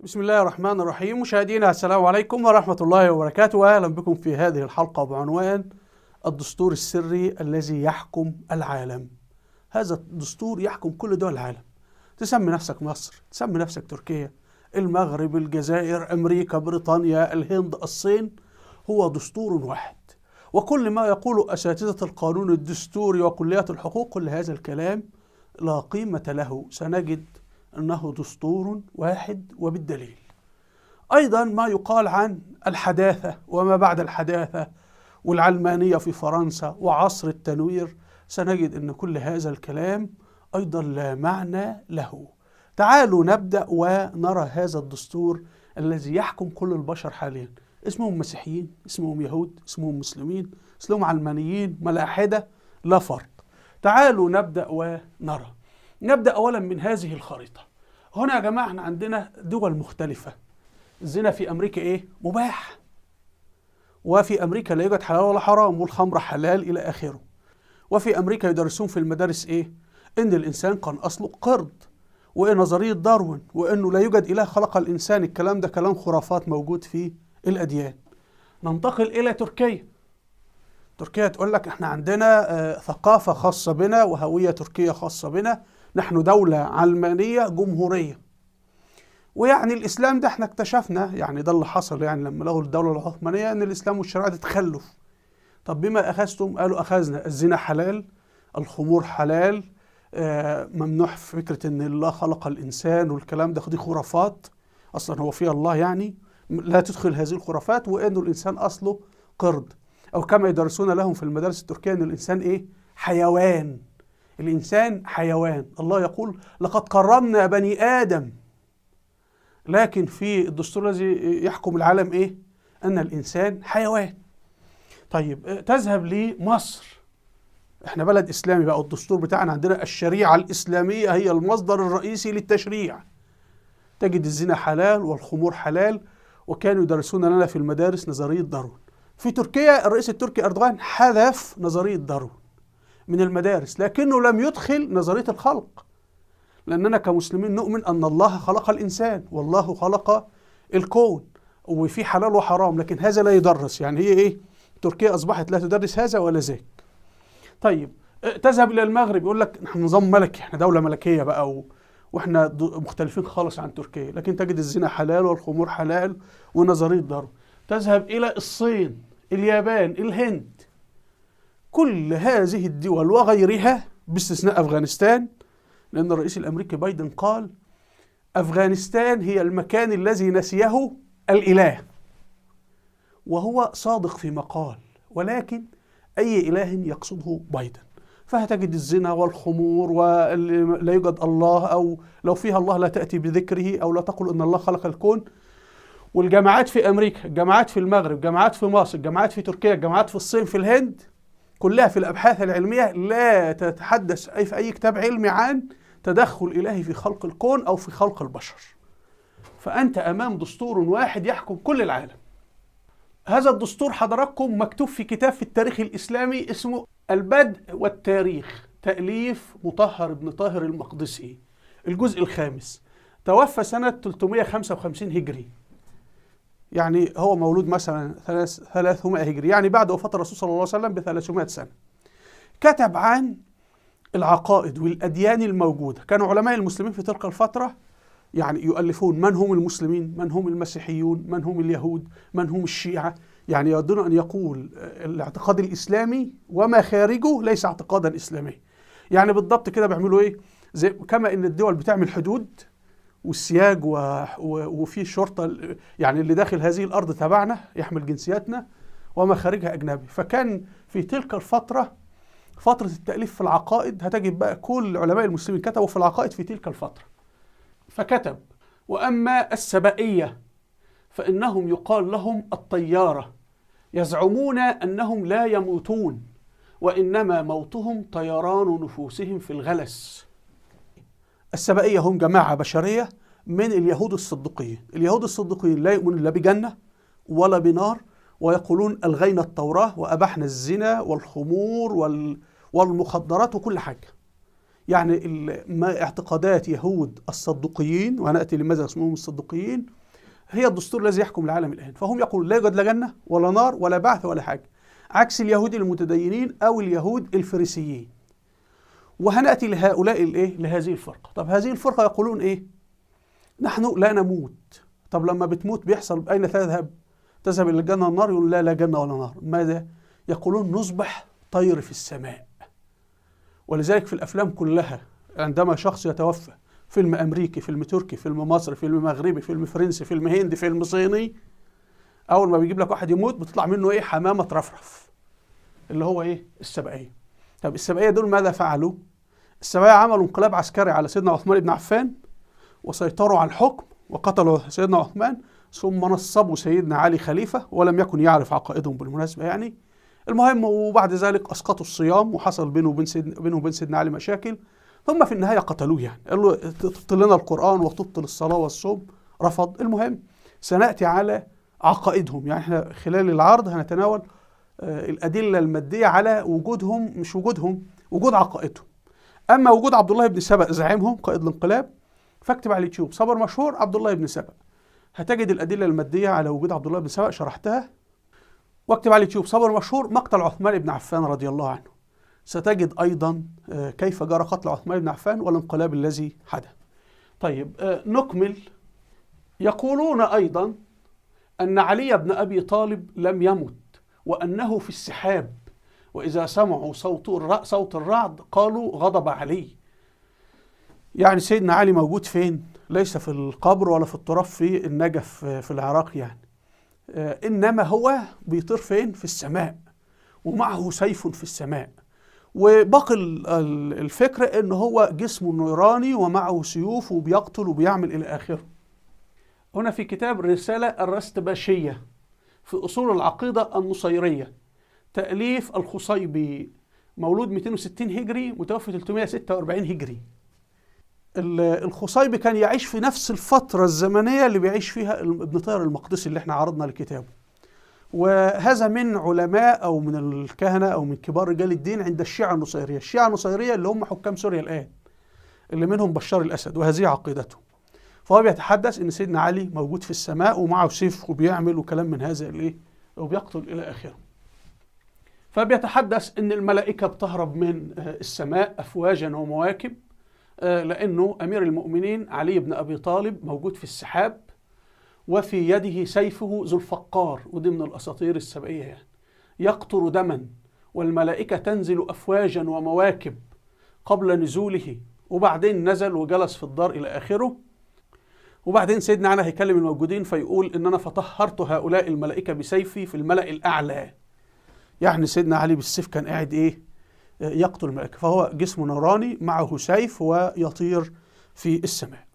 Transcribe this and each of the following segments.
بسم الله الرحمن الرحيم. مشاهدينا السلام عليكم ورحمة الله وبركاته، وأهلا بكم في هذه الحلقة بعنوان الدستور السري الذي يحكم العالم. هذا الدستور يحكم كل دول العالم. تسمي نفسك مصر، تسمي نفسك تركيا، المغرب، الجزائر، أمريكا، بريطانيا، الهند، الصين، هو دستور واحد. وكل ما يقول أساتذة القانون الدستوري وكليات الحقوق، كل هذا الكلام لا قيمة له. سنجد أنه دستور واحد وبالدليل. أيضا ما يقال عن الحداثة وما بعد الحداثة والعلمانية في فرنسا وعصر التنوير، سنجد أن كل هذا الكلام أيضا لا معنى له. تعالوا نبدأ ونرى هذا الدستور الذي يحكم كل البشر حاليا. اسمهم مسيحيين، اسمهم يهود، اسمهم مسلمين، اسمهم علمانيين، ملاحدة، لا فرق. تعالوا نبدأ ونرى. نبدأ أولا من هذه الخريطة. هنا يا جماعة احنا عندنا دول مختلفة. الزنا في أمريكا إيه؟ مباح. وفي أمريكا لا يوجد حلال ولا حرام، والخمر حلال إلى آخره. وفي أمريكا يدرسون في المدارس إيه؟ إن الإنسان كان أصله قرد، وإيه نظرية داروين، وإنه لا يوجد إله خلق الإنسان. الكلام ده كلام خرافات موجود في الأديان. ننتقل إلى تركيا. تركيا تقول لك احنا عندنا ثقافة خاصة بنا وهوية تركية خاصة بنا، نحن دولة علمانية جمهورية. ويعني الإسلام ده احنا اكتشفنا، يعني ده اللي حصل يعني لما لغوا الدولة العثمانية، ان الإسلام والشريعة تخلف. طب بما أخذتم؟ قالوا أخذنا الزنا حلال، الخمور حلال، ممنوع فكرة ان الله خلق الإنسان والكلام ده، دي خرافات أصلا، هو فيها الله يعني، لا تدخل هذه الخرافات، وإنه الإنسان أصله قرد، أو كما يدرسون لهم في المدارس التركية أن الإنسان إيه؟ حيوان. الإنسان حيوان. الله يقول لقد كرمنا بني آدم، لكن في الدستور الذي يحكم العالم إيه؟ أن الإنسان حيوان. طيب تذهب لمصر، إحنا بلد إسلامي بقى، الدستور بتاعنا عندنا الشريعة الإسلامية هي المصدر الرئيسي للتشريع. تجد الزنا حلال والخمور حلال، وكانوا يدرسون لنا في المدارس نظرية داروين. في تركيا الرئيس التركي أردوغان حذف نظرية داروين من المدارس، لكنه لم يدخل نظرية الخلق، لأننا كمسلمين نؤمن أن الله خلق الإنسان والله خلق الكون وفي حلال وحرام، لكن هذا لا يدرس. يعني هي إيه؟ تركيا أصبحت لا تدرس هذا ولا ذاك. طيب تذهب إلى المغرب، يقول لك نحن نظام ملكي، احنا دولة ملكية بقى واحنا مختلفين خالص عن تركيا، لكن تجد الزنا حلال والخمور حلال ونظرية داروين. تذهب إلى الصين، اليابان، الهند، كل هذه الدول وغيرها باستثناء أفغانستان، لأن الرئيس الأمريكي بايدن قال أفغانستان هي المكان الذي نسيه الإله، وهو صادق فيما قال، ولكن أي إله يقصده بايدن؟ فهتجد الزنا والخمور ولا يوجد الله، أو لو فيها الله لا تأتي بذكره، أو لا تقل أن الله خلق الكون. والجامعات في أمريكا، الجامعات في المغرب، الجامعات في مصر، الجامعات في تركيا، الجامعات في الصين، في الهند، كلها في الأبحاث العلمية لا تتحدث أي في أي كتاب علمي عن تدخل إلهي في خلق الكون أو في خلق البشر. فأنت أمام دستور واحد يحكم كل العالم. هذا الدستور حضراتكم مكتوب في كتاب في التاريخ الإسلامي اسمه البدء والتاريخ، تأليف مطهر بن طاهر المقدسي، الجزء الخامس. توفى سنة 355 هجري، يعني هو مولود مثلا 300 هجري، يعني بعد وفاة الرسول صلى الله عليه وسلم ب 300 سنة. كتب عن العقائد والأديان الموجودة. كانوا علماء المسلمين في تلك الفترة يعني يؤلفون من هم المسلمين، من هم المسيحيون، من هم اليهود، من هم الشيعة. يعني يودون أن يقول الاعتقاد الإسلامي وما خارجه ليس اعتقادا إسلاميا. يعني بالضبط كده بيعملوا إيه؟ زي كما إن الدول بتعمل حدود والسياج وفي شرطة، يعني اللي داخل هذه الأرض تبعنا يحمل جنسيتنا وما خارجها أجنبي. فكان في تلك الفترة، فترة التأليف في العقائد، هتجد بقى كل علماء المسلمين كتبوا في العقائد في تلك الفترة. فكتب: وأما السبائية فإنهم يقال لهم الطيارة، يزعمون أنهم لا يموتون، وإنما موتهم طيران نفوسهم في الغلس. السبائية هم جماعة بشرية من اليهود الصديقيين. اليهود الصديقيين لا يؤمنون لا بجنة ولا بنار، ويقولون ألغينا التوراة وأبحنا الزنا والخمور والمخدرات وكل حاجة. يعني ما اعتقادات يهود الصدوقيين، وهنأتي لماذا اسمهم الصدوقيين، هي الدستور الذي يحكم العالم الآن. فهم يقولون لا يوجد لا جنة ولا نار ولا بعث ولا حاجة، عكس اليهود المتدينين أو اليهود الفريسيين. وهنأتي لهؤلاء الإيه؟ لهذه الفرقة. طب هذه الفرقة يقولون إيه؟ نحن لا نموت. طب لما بتموت بيحصل أين تذهب؟ تذهب إلى الجنة والنار؟ يقول لا، لا جنة ولا نار. ماذا؟ يقولون نصبح طير في السماء. ولذلك في الأفلام كلها عندما شخص يتوفى، فيلم أمريكي، فيلم تركي، فيلم مصري، فيلم مغربي، فيلم فرنسي، فيلم هندي، فيلم صيني، أول ما بيجيب لك واحد يموت بتطلع منه إيه؟ حمامة ترفرف، اللي هو إيه؟ السبائية. طب السبائية دول ماذا فعلوا؟ السبائية عملوا انقلاب عسكري على سيدنا عثمان بن عفان وسيطروا على الحكم وقتلوا سيدنا عثمان، ثم نصبوا سيدنا علي خليفة ولم يكن يعرف عقائدهم بالمناسبة يعني. المهم وبعد ذلك أسقطوا الصيام وحصل بينه وبين سيدنا علي مشاكل، ثم في النهاية قتلوه. يعني قال له تبطل لنا القرآن وتبطل الصلاة والصوم، رفض. المهم سنأتي على عقائدهم، يعني احنا خلال العرض هنتناول الأدلة المادية على وجودهم، مش وجودهم، وجود عقائدهم. أما وجود عبد الله بن سبأ زعيمهم قائد الانقلاب، فاكتب على اليوتيوب صبر مشهور عبد الله بن سبأ، هتجد الأدلة المادية على وجود عبد الله بن سبأ، شرحتها. واكتب على اليوتيوب صبر مشهور مقتل عثمان بن عفان رضي الله عنه، ستجد أيضا كيف جرى قتل عثمان بن عفان والانقلاب الذي حدث. طيب نكمل. يقولون أيضا أن علي بن أبي طالب لم يمت وأنه في السحاب، وإذا سمعوا صوت الرعد قالوا غضب علي. يعني سيدنا علي موجود فين؟ ليس في القبر ولا في التراب في النجف في العراق يعني، إنما هو بيطير فين؟ في السماء، ومعه سيف في السماء. وباقي الفكرة إن هو جسمه نيراني ومعه سيوف وبيقتل وبيعمل إلى آخره. هنا في كتاب الرسالة الرستباشية في أصول العقيدة النصيرية، تأليف الخصيبي، مولود 260 هجري متوفي 346 هجري. الخصيبي كان يعيش في نفس الفترة الزمنية اللي بيعيش فيها ابن طاهر المقدسي اللي احنا عرضنا لكتابه، وهذا من علماء أو من الكهنة أو من كبار رجال الدين عند الشيعة النصيرية. الشيعة النصيرية اللي هم حكام سوريا الآن، اللي منهم بشار الأسد، وهذه عقيدته. فهو بيتحدث إن سيدنا علي موجود في السماء ومعه سيف وبيعمل وكلام من هذا الإيه، وبيقتل إلى آخره. فبيتحدث إن الملائكة بتهرب من السماء أفواجا ومواكب، لأنه أمير المؤمنين علي بن أبي طالب موجود في السحاب وفي يده سيفه ذو الفقار، ودي من الأساطير السبائية يعني، يقطر دما والملائكة تنزل أفواجا ومواكب قبل نزوله. وبعدين نزل وجلس في الدار إلى آخره. وبعدين سيدنا علي هيكلم الموجودين فيقول إن أنا فطهرت هؤلاء الملائكة بسيفي في الملأ الأعلى. يعني سيدنا علي بالسيف كان قاعد إيه؟ يقتل الملائكة. فهو جسمه نوراني معه سيف ويطير في السماء.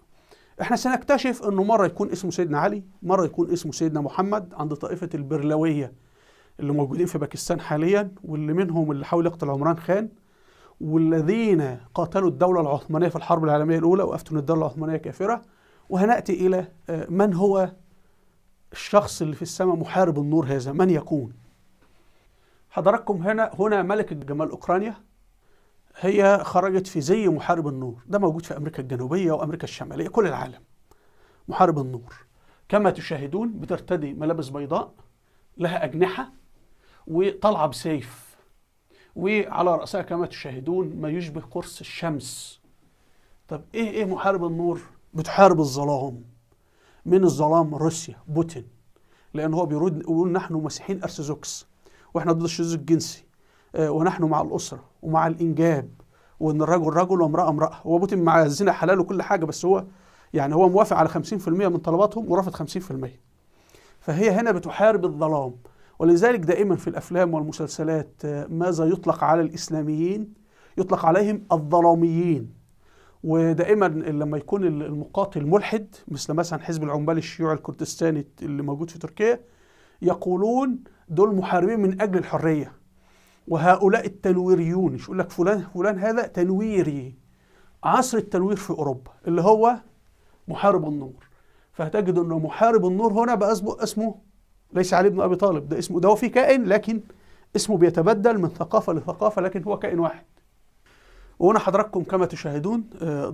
احنا سنكتشف انه مرة يكون اسمه سيدنا علي، مرة يكون اسمه سيدنا محمد عند طائفة البرلوية اللي موجودين في باكستان حاليا، واللي منهم اللي حاول يقتل عمران خان، والذين قاتلوا الدولة العثمانية في الحرب العالمية الأولى وأفتوا ان الدولة العثمانية كافرة. وهنأتي إلى من هو الشخص اللي في السماء محارب النور هذا، من يكون؟ حضراتكم هنا ملكة جمال أوكرانيا هي خرجت في زي محارب النور، ده موجود في أمريكا الجنوبية وأمريكا الشمالية، كل العالم محارب النور. كما تشاهدون بترتدي ملابس بيضاء لها أجنحة وطالعة بسيف، وعلى رأسها كما تشاهدون ما يشبه قرص الشمس. طب إيه محارب النور؟ بتحارب الظلام. من الظلام؟ روسيا، بوتين، لأن هو بيرد يقول نحن مسيحيين أرثوذكس واحنا ضد الشذوذ الجنسي، ونحن مع الأسرة ومع الإنجاب، وإن الرجل رجل وامرأة امرأة. هو بوتين مع الزنا حلال وكل حاجة، بس هو يعني هو موافق على 50% من طلباتهم ورافض 50%. فهي هنا بتحارب الظلام. ولذلك دائما في الأفلام والمسلسلات ماذا يطلق على الإسلاميين؟ يطلق عليهم الظلاميين. ودائما لما يكون المقاتل ملحد، مثل مثلا حزب العمال الشيوعي الكردستاني اللي موجود في تركيا، يقولون دول محاربين من أجل الحرية، وهؤلاء التنويريون. يقول لك فلان فلان هذا تنويري، عصر التنوير في أوروبا اللي هو محارب النور. فهتجد أنه محارب النور هنا بقى اسمه ليس علي بن أبي طالب، ده اسمه، ده هو في كائن لكن اسمه بيتبدل من ثقافة لثقافة، لكن هو كائن واحد. وهنا حضراتكم كما تشاهدون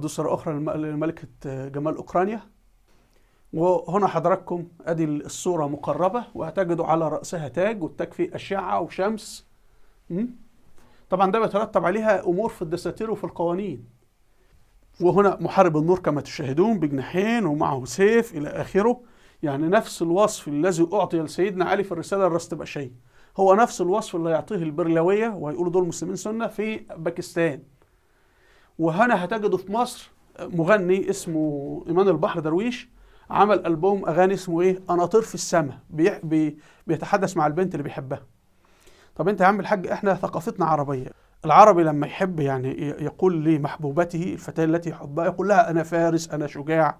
دي صورة أخرى لملكة جمال أوكرانيا. وهنا حضراتكم أدي الصورة مقربة، وهتجدوا على رأسها تاج، والتاج فيه أشعة وشمس. طبعا ده بيترتب عليها أمور في الدساتير وفي القوانين. وهنا محارب النور كما تشاهدون بجناحين ومعه سيف إلى آخره. يعني نفس الوصف الذي أعطي لسيدنا علي في الرسالة الرستبقشية هو نفس الوصف اللي يعطيه البرلوية ويقولوا دول مسلمين سنة في باكستان. وهنا هتجدوا في مصر مغني اسمه إيمان البحر درويش، عمل ألبوم أغاني اسمه إيه؟ أنا طير في السماء، بيتحدث مع البنت اللي بيحبها. طب أنت يا عم الحاج، إحنا ثقافتنا عربية. العربي لما يحب يعني يقول لمحبوبته الفتاة التي يحبها، يقول لها أنا فارس، أنا شجاع.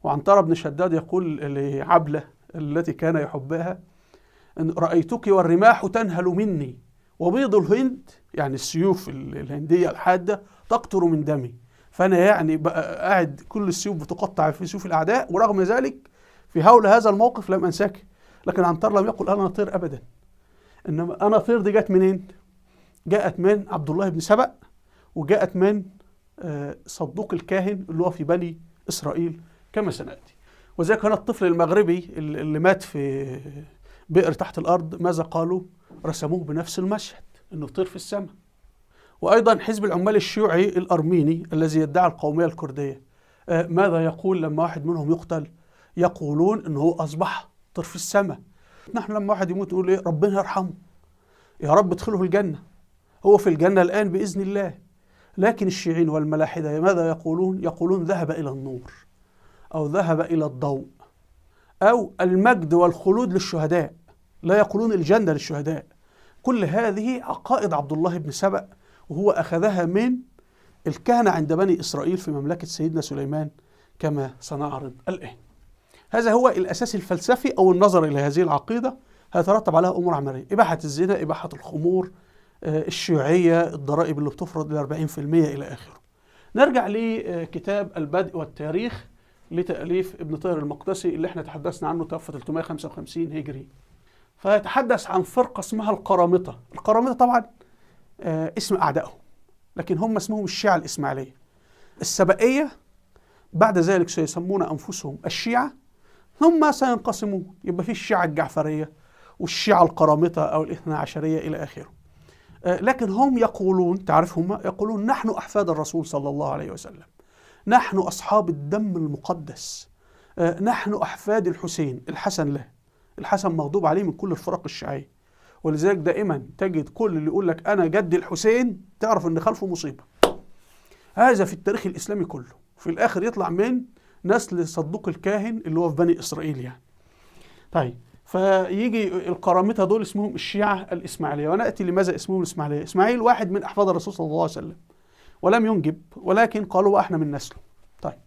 وعنترة بن شداد يقول لعبلة التي كان يحبها إن رأيتك والرماح تنهل مني، وبيض الهند يعني السيوف الهندية الحادة تقطر من دمي. فأنا يعني قاعد كل السيوف بتقطع في سيوف الأعداء، ورغم ذلك في هول هذا الموقف لم أنساك. لكن عنتر لم يقل أنا طير أبدا. إنما أنا طير دي جت منين؟ جاءت من عبد الله بن سبأ، وجاءت من صدوق الكاهن اللي هو في بني إسرائيل كما سنأتي. وذلك هنا الطفل المغربي اللي مات في بئر تحت الأرض، ماذا قالوا؟ رسموه بنفس المشهد إنه طير في السماء. وأيضا حزب العمال الشيوعي الأرميني الذي يدعي القومية الكردية، ماذا يقول لما واحد منهم يقتل؟ يقولون إنه أصبح طير في السماء. نحن لما واحد يموت نقول إيه؟ ربنا يرحمه، يا رب ادخله الجنة، هو في الجنة الآن بإذن الله. لكن الشيعين والملاحدة ماذا يقولون؟ يقولون ذهب إلى النور، أو ذهب إلى الضوء، أو المجد والخلود للشهداء، لا يقولون الجنة للشهداء. كل هذه عقائد عبد الله بن سبأ، وهو أخذها من الكهنة عند بني إسرائيل في مملكة سيدنا سليمان كما سنعرض الآن. هذا هو الأساس الفلسفي أو النظر إلى هذه العقيدة. هيترتب عليها أمور عملية: إباحة الزنا، إباحة الخمور، الشيوعية، الضرائب اللي بتفرض ل 40% إلى آخره. نرجع لكتاب البدء والتاريخ لتأليف ابن طاهر المقدسي اللي احنا تحدثنا عنه، توفى 355 هجري. فيتحدث عن فرقة اسمها القرامطة. القرامطة طبعا اسم أعدائهم، لكن هم اسمهم الشيعة الإسماعيلية. السبائية بعد ذلك سيسمون أنفسهم الشيعة، ثم سينقسمون، يبقى في الشيعة الجعفرية والشيعة القرامطة أو الاثنى عشرية إلى آخره. لكن هم يقولون، تعرف هم يقولون نحن أحفاد الرسول صلى الله عليه وسلم، نحن أصحاب الدم المقدس، نحن أحفاد الحسين. الحسن له، الحسن مغضوب عليه من كل الفرق الشيعية، ولذلك دائما تجد كل اللي يقول لك أنا جد الحسين تعرف أن خلفه مصيبة. هذا في التاريخ الإسلامي كله، في الآخر يطلع من نسل صدوق الكاهن اللي هو في بني إسرائيل يعني. طيب، فيجي القرامطة دول اسمهم الشيعة الإسماعيلية، ونأتي لماذا اسمهم الإسماعيلية. إسماعيل واحد من أحفاد الرسول صلى الله عليه وسلم ولم ينجب، ولكن قالوا احنا من نسله. طيب،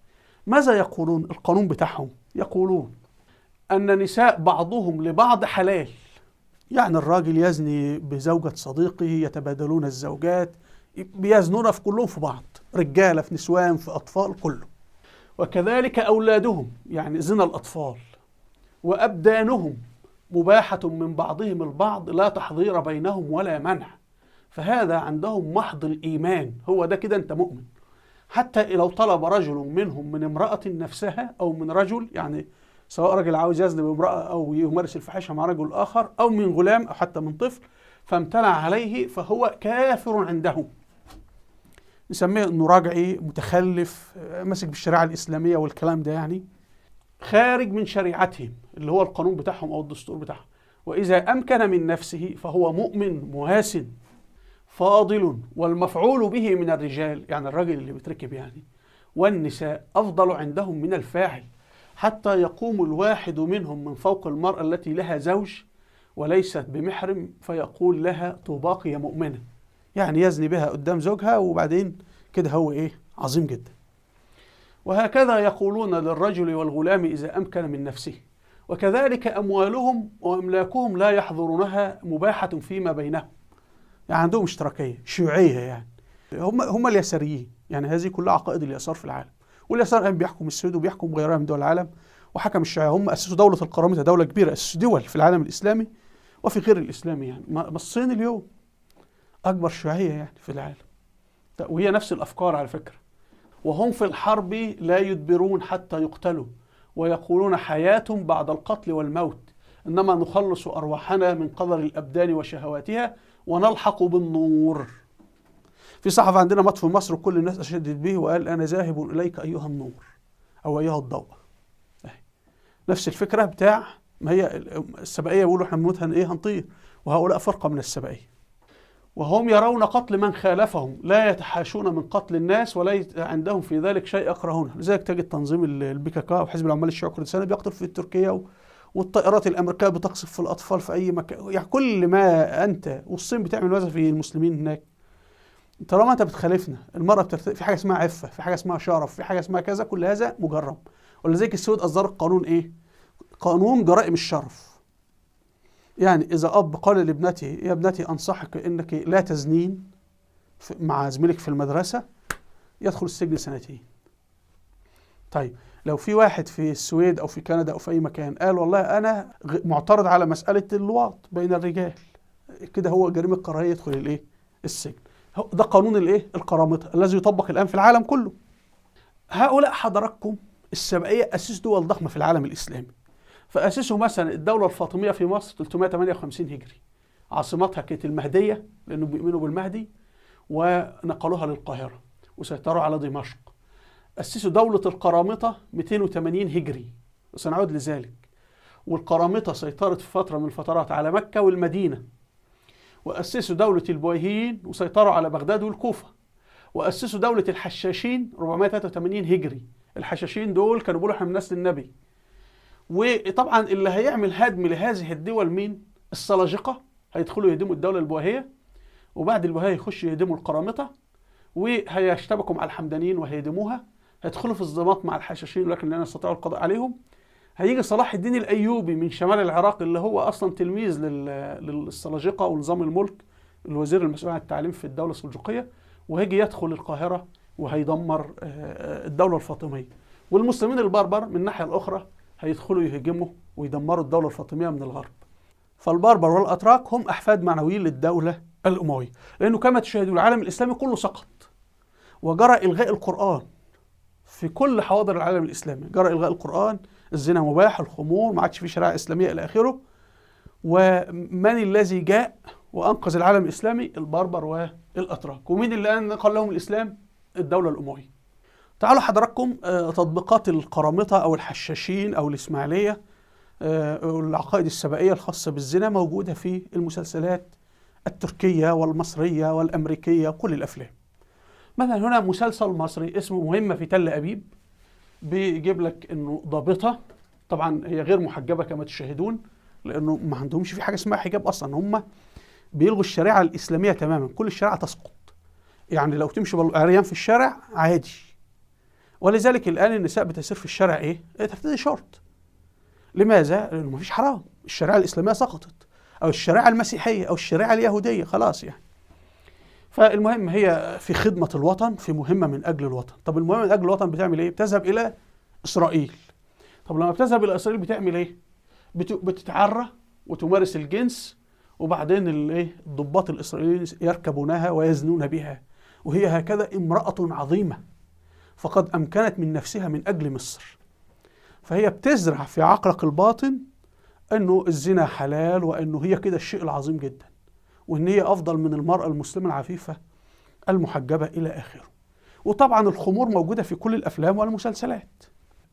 ماذا يقولون؟ القانون بتاعهم يقولون أن نساء بعضهم لبعض حلال، يعني الراجل يزني بزوجة صديقه، يتبادلون الزوجات، بيزنون في كلهم في بعض، رجالة في نسوان في أطفال كله. وكذلك أولادهم، يعني زنا الأطفال، وأبدانهم مباحة من بعضهم البعض، لا تحظير بينهم ولا منع. فهذا عندهم محض الإيمان، هو ده كده أنت مؤمن. حتى لو طلب رجل منهم من امرأة نفسها أو من رجل، يعني سواء رجل عاوز يزني بامرأة أو يمارس الفاحشة مع رجل آخر، أو من غلام أو حتى من طفل، فامتنع عليه فهو كافر عندهم. نسميه أنه راجعي متخلف، ماسك بالشريعة الإسلامية والكلام ده، يعني خارج من شريعتهم اللي هو القانون بتاعهم أو الدستور بتاعهم. وإذا أمكن من نفسه فهو مؤمن مهاسن فاضل، والمفعول به من الرجال، يعني الرجل اللي بيتركب يعني، والنساء أفضل عندهم من الفاعل، حتى يقوم الواحد منهم من فوق المرأة التي لها زوج وليست بمحرم فيقول لها طوباك يا مؤمنة، يعني يزني بها قدام زوجها، وبعدين كده هو إيه؟ عظيم جدا. وهكذا يقولون للرجل والغلام إذا أمكن من نفسه. وكذلك أموالهم وأملاكهم لا يحظرونها مباحة فيما بينهم، يعني عندهم اشتراكية شيوعية، يعني هم اليساريين، يعني هذه كلها عقائد اليسار في العالم. واليسار الآن بيحكم السويد وبيحكم غيرها من دول العالم، وحكم الشيوعية. هم أسسوا دولة القرامطة، دولة كبيرة، أسسوا دول في العالم الإسلامي وفي غير الإسلامي. يعني ما الصين اليوم أكبر شيوعية يعني في العالم، وهي نفس الأفكار على فكرة. وهم في الحرب لا يدبرون حتى يقتلوا، ويقولون حياة بعد القتل والموت، إنما نخلص أرواحنا من قدر الأبدان وشهواتها ونلحق بالنور. في صحفي عندنا مات في مصر وكل الناس أشدت به وقال أنا ذاهب إليك أيها النور أو أيها الضوء. نفس الفكرة بتاع ما هي السبائية، بيقولوا احنا بنموت ايه هنطير، وهؤلاء فرقة من السبائية. وهم يرون قتل من خالفهم، لا يتحاشون من قتل الناس ولا عندهم في ذلك شيء يكرهونه. لذلك تجد تنظيم البي كي كي وحزب العمال الشيوعي الكردستاني بيقتل في تركيا، والطائرات الأمريكية بتقصف في الأطفال في أي مكان، يعني كل ما أنت والصين بتعمل ماذا في المسلمين هناك. طالما أنت بتخالفنا، المرأة في حاجة اسمها عفة، في حاجة اسمها شرف، في حاجة اسمها كذا، كل هذا مجرم. ولذلك السويد أصدرت قانون إيه؟ قانون جرائم الشرف. يعني إذا أب قال لابنته يا ابنتي أنصحك إنك لا تزنين مع زميلك في المدرسة، يدخل السجن 2 سنين. طيب لو في واحد في السويد أو في كندا أو في أي مكان قال والله أنا معترض على مسألة اللواط بين الرجال، كده هو جريمة كراهية، يدخل الإيه؟ السجن. ده قانون الإيه؟ القرامطة الذي يطبق الآن في العالم كله. هؤلاء حضراتكم السبائية أسسوا دول ضخمة في العالم الإسلامي. فأسسوا مثلا الدولة الفاطمية في مصر 358 هجري، عاصمتها كانت المهدية لأنه بيؤمنوا بالمهدي، ونقلوها للقاهرة وسيطروا على دمشق. أسسوا دولة القرامطة 280 هجري، وسنعود لذلك. والقرامطة سيطرت في فترة من الفترات على مكة والمدينة. وأسسوا دولة البويهيين وسيطروا على بغداد والكوفة. وأسسوا دولة الحشاشين 483 هجري. الحشاشين دول كانوا بيقولوا احنا من نسل النبي. وطبعا اللي هيعمل هدم لهذه الدول مين؟ السلاجقة، هيدخلوا يهدموا الدولة البويهية، وبعد البويهية يخشوا يهدموا القرامطة، وهيشتبكوا مع الحمدانيين وهيهدموها، هيدخلوا في الصدمات مع الحشاشين ولكن لا يستطيعوا القضاء عليهم. هيجي صلاح الدين الأيوبي من شمال العراق اللي هو أصلا تلميذ للسلاجقة ونظام الملك، الوزير المسؤول عن التعليم في الدولة السلجوقية، وهيجي يدخل القاهرة وهيدمر الدولة الفاطمية. والمسلمين البربر من الناحية الأخرى هيدخلوا يهجموا ويدمروا الدولة الفاطمية من الغرب. فالبربر والأتراك هم أحفاد معنويين للدولة الأموية، لأنه كما تشاهدون العالم الإسلامي كله سقط، وجرى إلغاء القرآن في كل حواضر العالم الإسلامي، جرى إلغاء القرآن، الزنا مباح، الخمور، ما عادش في شريعة إسلامية إلى آخره. ومن الذي جاء وأنقذ العالم الإسلامي؟ البربر والأتراك. ومين اللي نقل لهم الإسلام؟ الدولة الأموية. تعالوا حضراتكم تطبيقات القرامطة أو الحشاشين أو الإسماعيلية والعقائد السبائية الخاصة بالزنا موجودة في المسلسلات التركية والمصرية والأمريكية وكل الأفلام. مثلا هنا مسلسل مصري اسمه مهمة في تل أبيب، بيجيب لك إنه ضابطة، طبعا هي غير محجبة كما تشاهدون لأنه ما عندهمش في حاجة اسمها حجاب أصلا، هم بيلغوا الشريعة الإسلامية تماما، كل الشريعة تسقط، يعني لو تمشي عريان في الشارع عادي. ولذلك الآن النساء بتسير في الشارع إيه؟ ترتدي شورت. لماذا؟ لأنه مفيش حرام، الشريعة الإسلامية سقطت، أو الشريعة المسيحية أو الشريعة اليهودية، خلاص يعني. فالمهم هي في خدمة الوطن، في مهمة من أجل الوطن. طب المهمة من أجل الوطن بتعمل إيه؟ بتذهب إلى إسرائيل. طب لما بتذهب إلى إسرائيل بتعمل إيه؟ بتتعرى وتمارس الجنس، وبعدين الإيه؟ الضباط الإسرائيليين يركبونها ويزنون بها، وهي هكذا امرأة عظيمة فقد أمكنت من نفسها من أجل مصر. فهي بتزرع في عقلك الباطن أنه الزنا حلال، وأنه هي كده الشيء العظيم جدا، وأن هي أفضل من المرأة المسلمة العفيفة المحجبة إلى آخره. وطبعا الخمور موجودة في كل الأفلام والمسلسلات.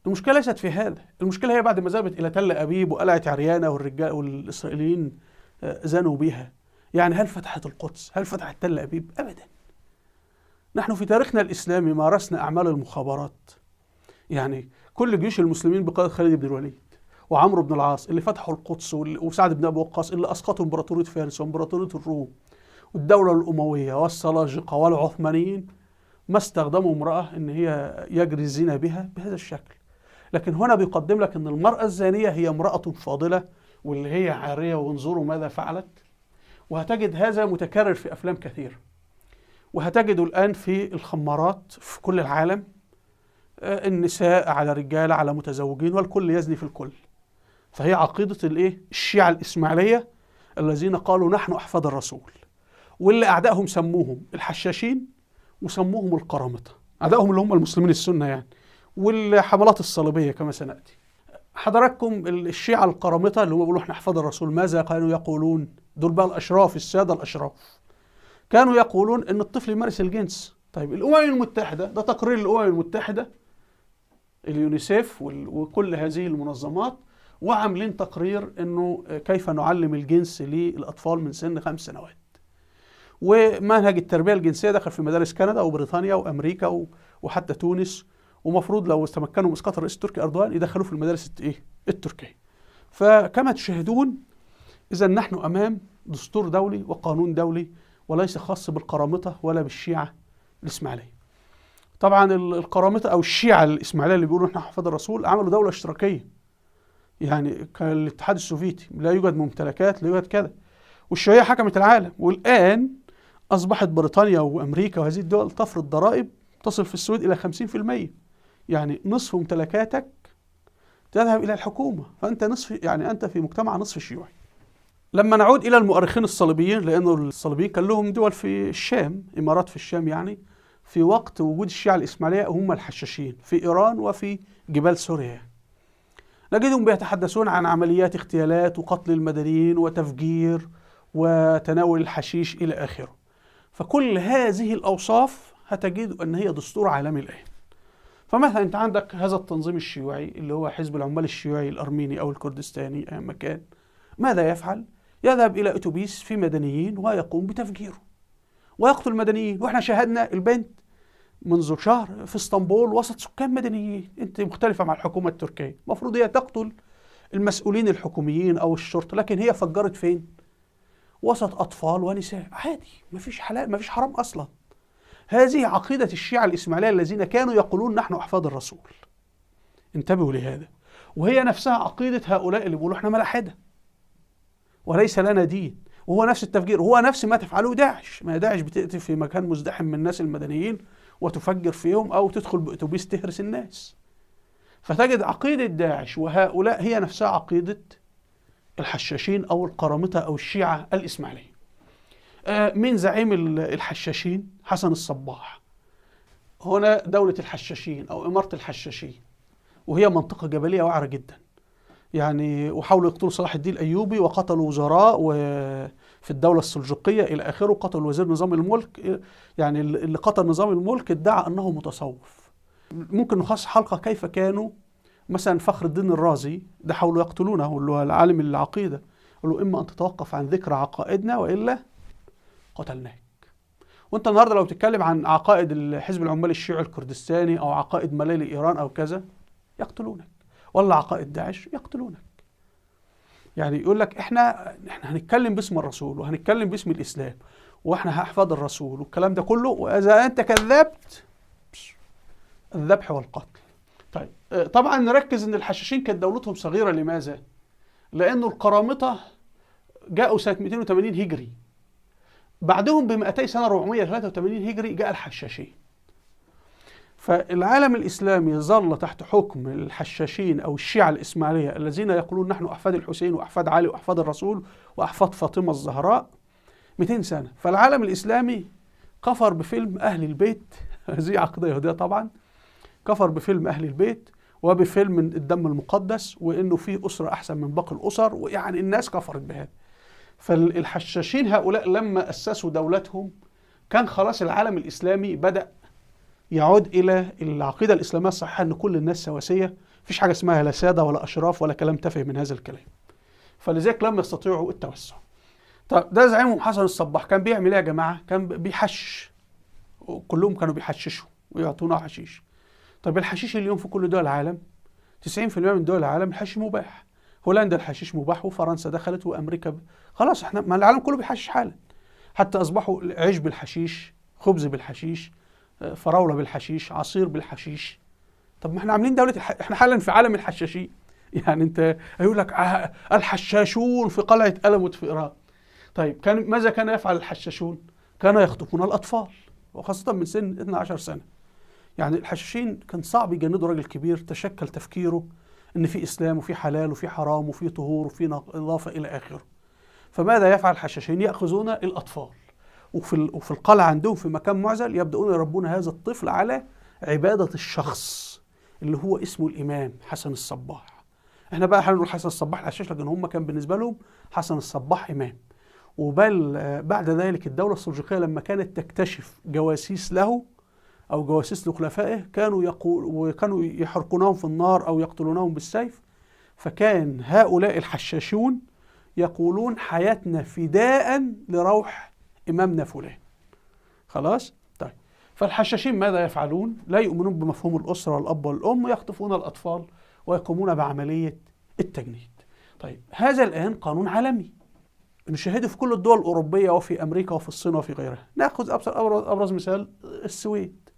المشكلة ليست في هذا، المشكلة هي بعد ما ذهبت إلى تل أبيب وقلعت عريانة والرجال والإسرائيليين زنوا بها. يعني هل فتحت القدس؟ هل فتحت تل أبيب؟ أبدا. نحن في تاريخنا الإسلامي مارسنا أعمال المخابرات، يعني كل جيوش المسلمين بقيادة خالد بن الوليد وعمرو بن العاص اللي فتحوا القدس، وسعد بن أبي وقاص اللي أسقطوا إمبراطورية فارس وإمبراطورية الروم والدولة الأموية والسلاجقة والعثمانيين، ما استخدموا امرأة إن هي يجري الزنا بها بهذا الشكل. لكن هنا بيقدم لك إن المرأة الزانية هي امرأة فاضلة واللي هي عارية، وانظروا ماذا فعلت. وهتجد هذا متكرر في أفلام كثيرة، وهتجده الآن في الخمارات في كل العالم، النساء على رجال على متزوجين والكل يزني في الكل. فهي عقيدة الإيه؟ الشيعة الإسماعيلية الذين قالوا نحن أحفاد الرسول، واللي أعدائهم سموهم الحشاشين وسموهم القرامطة، أعدائهم اللي هم المسلمين السنة يعني، والحملات الصليبية كما سنأتي. حضراتكم الشيعة القرامطة اللي هم بيقولوا احنا أحفاد الرسول، ماذا كانوا يقولون؟ دول بقى الأشراف، السادة الأشراف، كانوا يقولون إن الطفل يمارس الجنس. طيب الأمم المتحدة، ده تقرير الأمم المتحدة، اليونيسيف وكل هذه المنظمات، وعاملين تقرير إنه كيف نعلم الجنس للأطفال من سن 5 سنوات. ومنهج التربية الجنسية دخل في مدارس كندا وبريطانيا وأمريكا وحتى تونس، ومفروض لو تمكنوا من اسقاط الرئيس التركي أردوغان يدخلوه في المدارس التركية. فكما تشاهدون إذا نحن أمام دستور دولي وقانون دولي، وليس خاص بالقرامطة ولا بالشيعة الإسماعيلية. طبعا القرامطة أو الشيعة الإسماعيلية اللي بيقولوا احنا أحفاد الرسول عملوا دولة اشتراكية، يعني كالاتحاد السوفيتي، لا يوجد ممتلكات، لا يوجد كذا، والشيوعية حكمت العالم. والآن أصبحت بريطانيا وأمريكا وهذه الدول تفرض ضرائب تصل في السويد إلى 50%، يعني نصف ممتلكاتك تذهب إلى الحكومة، فأنت نصف، يعني أنت في مجتمع نصف شيوعي. لما نعود إلى المؤرخين الصليبيين، لأنه الصليبيين كان لهم دول في الشام، إمارات في الشام، يعني في وقت وجود الشيعة الإسماعيلية هم الحشاشين في إيران وفي جبال سوريا، نجدهم بيتحدثون عن عمليات اغتيالات وقتل المدنيين وتفجير وتناول الحشيش إلى آخره. فكل هذه الأوصاف هتجد أن هي دستور عالمي الآن. فمثلا أنت عندك هذا التنظيم الشيوعي اللي هو حزب العمال الشيوعي الأرميني أو الكردستاني أي مكان، ماذا يفعل؟ يذهب إلى أتوبيس في مدنيين ويقوم بتفجيره ويقتل المدنيين. وإحنا شاهدنا البنت منذ شهر في اسطنبول وسط سكان مدنيين. أنت مختلفة مع الحكومة التركية، المفروض هي تقتل المسؤولين الحكوميين أو الشرطة، لكن هي فجرت فين؟ وسط أطفال ونساء، عادي، مفيش حلال، مفيش حرام أصلا. هذه عقيدة الشيعة الإسماعيلية الذين كانوا يقولون نحن أحفاد الرسول. انتبهوا لهذا. وهي نفسها عقيدة هؤلاء اللي بيقولوا احنا ملاحدة وليس لنا دين، وهو نفس التفجير، وهو نفس ما تفعله داعش. ما داعش بتأتي في مكان مزدحم من الناس المدنيين وتفجر فيهم، أو تدخل بأتوبيس تهرس الناس. فتجد عقيدة داعش وهؤلاء هي نفسها عقيدة الحشاشين أو القرامطة أو الشيعة الإسماعيلية. من زعيم الحشاشين؟ حسن الصباح. هنا دولة الحشاشين أو إمارة الحشاشين، وهي منطقة جبلية وعرة جدا يعني، وحاولوا يقتلوا صلاح الدين الأيوبي وقتلوا وزراء وفي الدولة السلجوقية إلى آخره، قتلوا وزير نظام الملك، يعني اللي قتل نظام الملك ادعى أنه متصوف. ممكن نخصص حلقة كيف كانوا مثلا فخر الدين الرازي ده حاولوا يقتلونه، اللي هو العالم العقيدة، قالوا إما أن تتوقف عن ذكر عقائدنا وإلا قتلناك. وانت النهارده لو بتتكلم عن عقائد الحزب العمالي الشيعي الكردستاني او عقائد ملالي ايران او كذا يقتلونك، ولا عقائد داعش يقتلونك. يعني يقول لك احنا هنتكلم باسم الرسول وهنتكلم باسم الاسلام واحنا احفاد الرسول والكلام ده كله، واذا انت كذبت الذبح والقتل. طيب طبعا نركز ان الحشاشين كانت دولتهم صغيره. لماذا؟ لانه القرامطه جاءوا سنه 280 هجري، بعدهم ب 200 سنة 483 هجري جاء الحشاشين. فالعالم الإسلامي ظل تحت حكم الحشاشين أو الشيعة الإسماعيلية الذين يقولون نحن أحفاد الحسين وأحفاد علي وأحفاد الرسول وأحفاد فاطمة الزهراء 200 سنة. فالعالم الإسلامي كفر بفيلم أهل البيت، هذه عقيدة يهودية طبعا، كفر بفيلم أهل البيت وبفيلم الدم المقدس وإنه فيه أسرة أحسن من باقي الأسر، ويعني الناس كفرت بهذا. فالحشاشين هؤلاء لما أسسوا دولتهم كان خلاص العالم الإسلامي بدأ يعود إلى العقيدة الإسلامية الصحيحة، أن كل الناس سواسية، مفيش حاجة اسمها لا سادة ولا أشراف ولا كلام تافه من هذا الكلام. فلذلك لم يستطيعوا التوسع. طب ده زعيمهم حسن الصباح كان بيعمل إيه يا جماعة؟ كان بيحشش، كلهم كانوا بيحششوا ويعطونا حشيش. طب الحشيش اليوم في كل دول العالم، 90% من دول العالم الحشيش مباح. هولندا الحشيش مباح، وفرنسا دخلت، وامريكا خلاص احنا ما العالم كله بيحشش حالا. حتى اصبحوا عيش بالحشيش، خبز بالحشيش، فراوله بالحشيش، عصير بالحشيش. طب ما احنا عاملين دولة احنا حالا في عالم الحشاشين. يعني انت هيقول لك الحشاشون في قلعة ألموت في ايران. طيب كان ماذا كان يفعل الحشاشون؟ كانوا يخطفون الاطفال، وخاصة من سن 12 سنة. يعني الحشاشين كان صعب يجندوا راجل كبير تشكل تفكيره ان في اسلام وفي حلال وفي حرام وفي طهور وفي نظافه الى اخره. فماذا يفعل الحشاشين؟ ياخذون الاطفال وفي القلعة عندهم في مكان معزل يبدأون يربون هذا الطفل على عبادة الشخص اللي هو اسمه الإمام حسن الصباح. احنا بقى هنقول حسن الصباح الحشاش، لكن هم كان بالنسبة لهم حسن الصباح إمام. وبل بعد ذلك الدولة السلجوقية لما كانت تكتشف جواسيس له أو جواسيس لخلفائه كانوا وكانوا يحرقونهم في النار أو يقتلونهم بالسيف. فكان هؤلاء الحشاشون يقولون حياتنا فداء لروح إمامنا فلان. خلاص؟ طيب، فالحشاشين ماذا يفعلون؟ لا يؤمنون بمفهوم الأسرة والأب والأم، يخطفون الأطفال ويقومون بعملية التجنيد. طيب، هذا الآن قانون عالمي نشاهده في كل الدول الأوروبية وفي أمريكا وفي الصين وفي غيرها. نأخذ أبرز مثال السويد.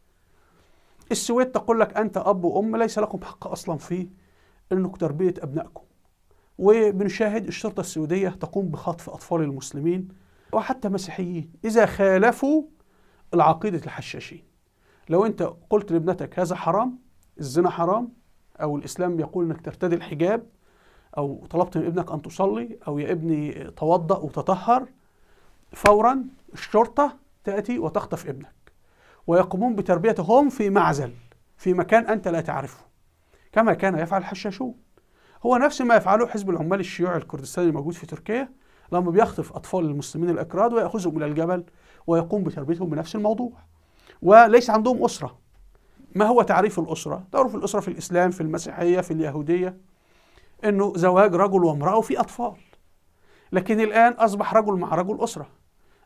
السويد تقول لك أنت أب وأم ليس لكم حق أصلا في أنك تربية أبنائكم. وبنشاهد الشرطة السويدية تقوم بخطف أطفال المسلمين وحتى مسيحيين إذا خالفوا العقيدة الحشاشين. لو أنت قلت لابنتك هذا حرام، الزنا حرام، أو الإسلام يقول أنك ترتدي الحجاب، أو طلبت من ابنك أن تصلي، أو يا ابني توضأ وتطهر، فورا الشرطة تأتي وتخطف ابنك ويقومون بتربيتهم في معزل في مكان أنت لا تعرفه، كما كان يفعل الحشاشون. هو نفس ما يفعله حزب العمال الشيوعي الكردستاني الموجود في تركيا لما بيخطف أطفال المسلمين الأكراد ويأخذهم إلى الجبل ويقوم بتربيتهم بنفس الموضوع. وليس عندهم أسرة. ما هو تعريف الأسرة؟ تعرف الأسرة في الإسلام، في المسيحية، في اليهودية، إنه زواج رجل وامرأة وفي أطفال. لكن الآن أصبح رجل مع رجل أسرة،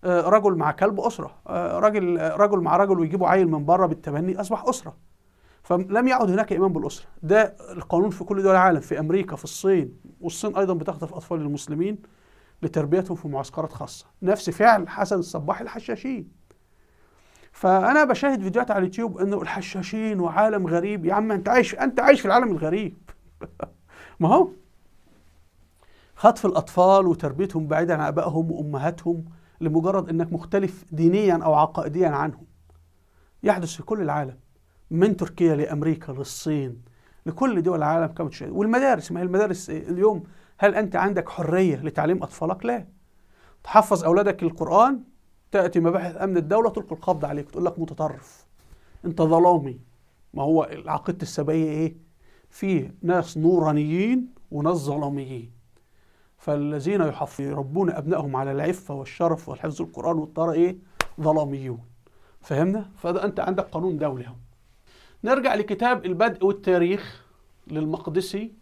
رجل مع كلب أسرة، رجل مع رجل ويجيبوا عيل من بره بالتبني أصبح أسرة. فلم يعد هناك إيمان بالأسرة. ده القانون في كل دول العالم، في أمريكا، في الصين، والصين أيضا بتخطف أطفال المسلمين لتربيتهم في معسكرات خاصة، نفس فعل حسن الصباح الحشاشين. فأنا بشاهد فيديوهات على اليوتيوب إنه الحشاشين وعالم غريب. يا عم أنت عايش، أنت عايش في العالم الغريب. ما هو خطف الأطفال وتربيتهم بعيدا عن آبائهم وأمهاتهم لمجرد أنك مختلف دينيا أو عقائديا عنهم يحدث في كل العالم، من تركيا لأمريكا للصين لكل دول العالم كما تشاهد. والمدارس، ما هي المدارس اليوم هل أنت عندك حرية لتعليم أطفالك؟ لا. تحفظ أولادك القرآن، تأتي مباحث أمن الدولة تلقي القبض عليك تقول لك متطرف، أنت ظلامي. ما هو العقيدة السبائية إيه؟ فيه ناس نورانيين وناس ظلاميين. فالذين يربون أبنائهم على العفة والشرف والحفظ القرآن والطهارة إيه؟ ظلاميون. فهمنا؟ فده أنت عندك قانون دولي اهو. نرجع لكتاب البدء والتاريخ للمقدسي،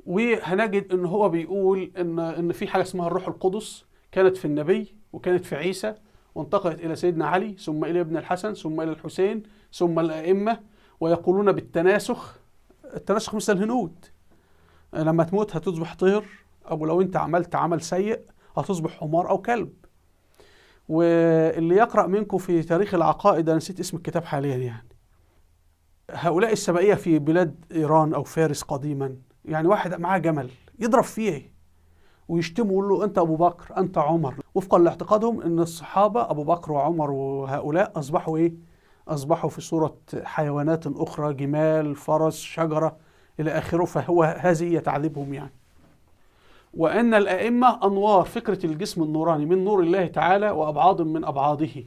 وهنجد ان هو بيقول ان في حاجه اسمها الروح القدس كانت في النبي وكانت في عيسى وانتقلت الى سيدنا علي ثم الى ابن الحسن ثم الى الحسين ثم الائمه، ويقولون بالتناسخ. التناسخ مثل الهنود، لما تموت هتصبح طير، او لو انت عملت عمل سيء هتصبح حمار او كلب. واللي يقرأ منكم في تاريخ العقائد، انا نسيت اسم الكتاب حاليا يعني، هؤلاء السبائية في بلاد إيران أو فارس قديما، يعني واحد معاه جمل يضرب فيه ويشتمه ويقول له أنت أبو بكر، أنت عمر، وفقا لاعتقادهم أن الصحابة أبو بكر وعمر وهؤلاء أصبحوا إيه؟ أصبحوا في صورة حيوانات أخرى، جمال، فرس، شجرة إلى آخره، فهو هذه هي تعذيبهم يعني. وأن الأئمة أنوار، فكرة الجسم النوراني من نور الله تعالى وأبعاض من أبعاضه.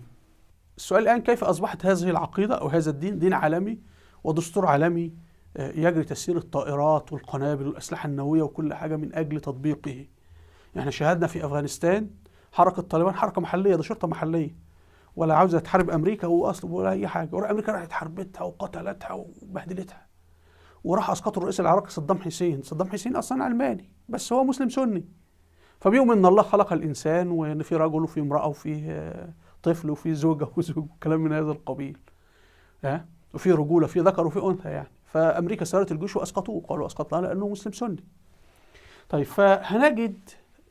السؤال الآن، كيف أصبحت هذه العقيدة أو هذا الدين دين عالمي ودستور عالمي يجري تسيير الطائرات والقنابل والأسلحة النووية وكل حاجة من أجل تطبيقه؟ يعني شاهدنا في أفغانستان حركة طالبان حركة محلية، ده شرطة محلية، ولا عاوزة تحارب أمريكا وأصل ولا أي حاجة، ولا أمريكا راحت حاربتها وقتلتها وبهدلتها، وراح أسقطوا الرئيس العراقي صدام حسين. صدام حسين أصلا علماني بس هو مسلم سني، فبيؤمن إن الله خلق الإنسان وإن في رجل وفي امرأة وفي طفل وفي زوجة وزوج وكلام من هذا القبيل، ها، وفي رجولة، في ذكر وفي أنثى يعني. فأمريكا سيرت الجيش وأسقطوه، قالوا أسقطناه لأنه مسلم سني. طيب، فهنجد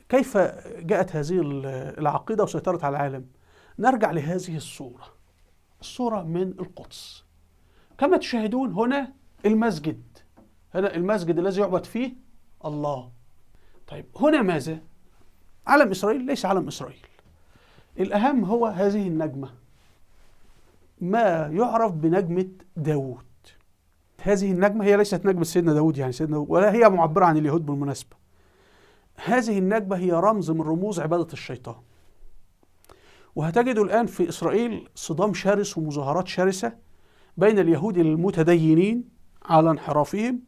كيف جاءت هذه العقيدة وسيطرت على العالم. نرجع لهذه الصورة، الصورة من القدس. كما تشاهدون هنا المسجد، هنا المسجد الذي يعبد فيه الله. طيب هنا ماذا؟ علم إسرائيل؟ ليس علم إسرائيل. الأهم هو هذه النجمة، ما يعرف بنجمة داوود. هذه النجمة هي ليست نجمة سيدنا داوود يعني سيدنا داوود، ولا هي معبرة عن اليهود بالمناسبة. هذه النجمة هي رمز من رموز عبادة الشيطان. وهتجدوا الآن في إسرائيل صدام شرس ومظاهرات شرسة بين اليهود المتدينين على انحرافهم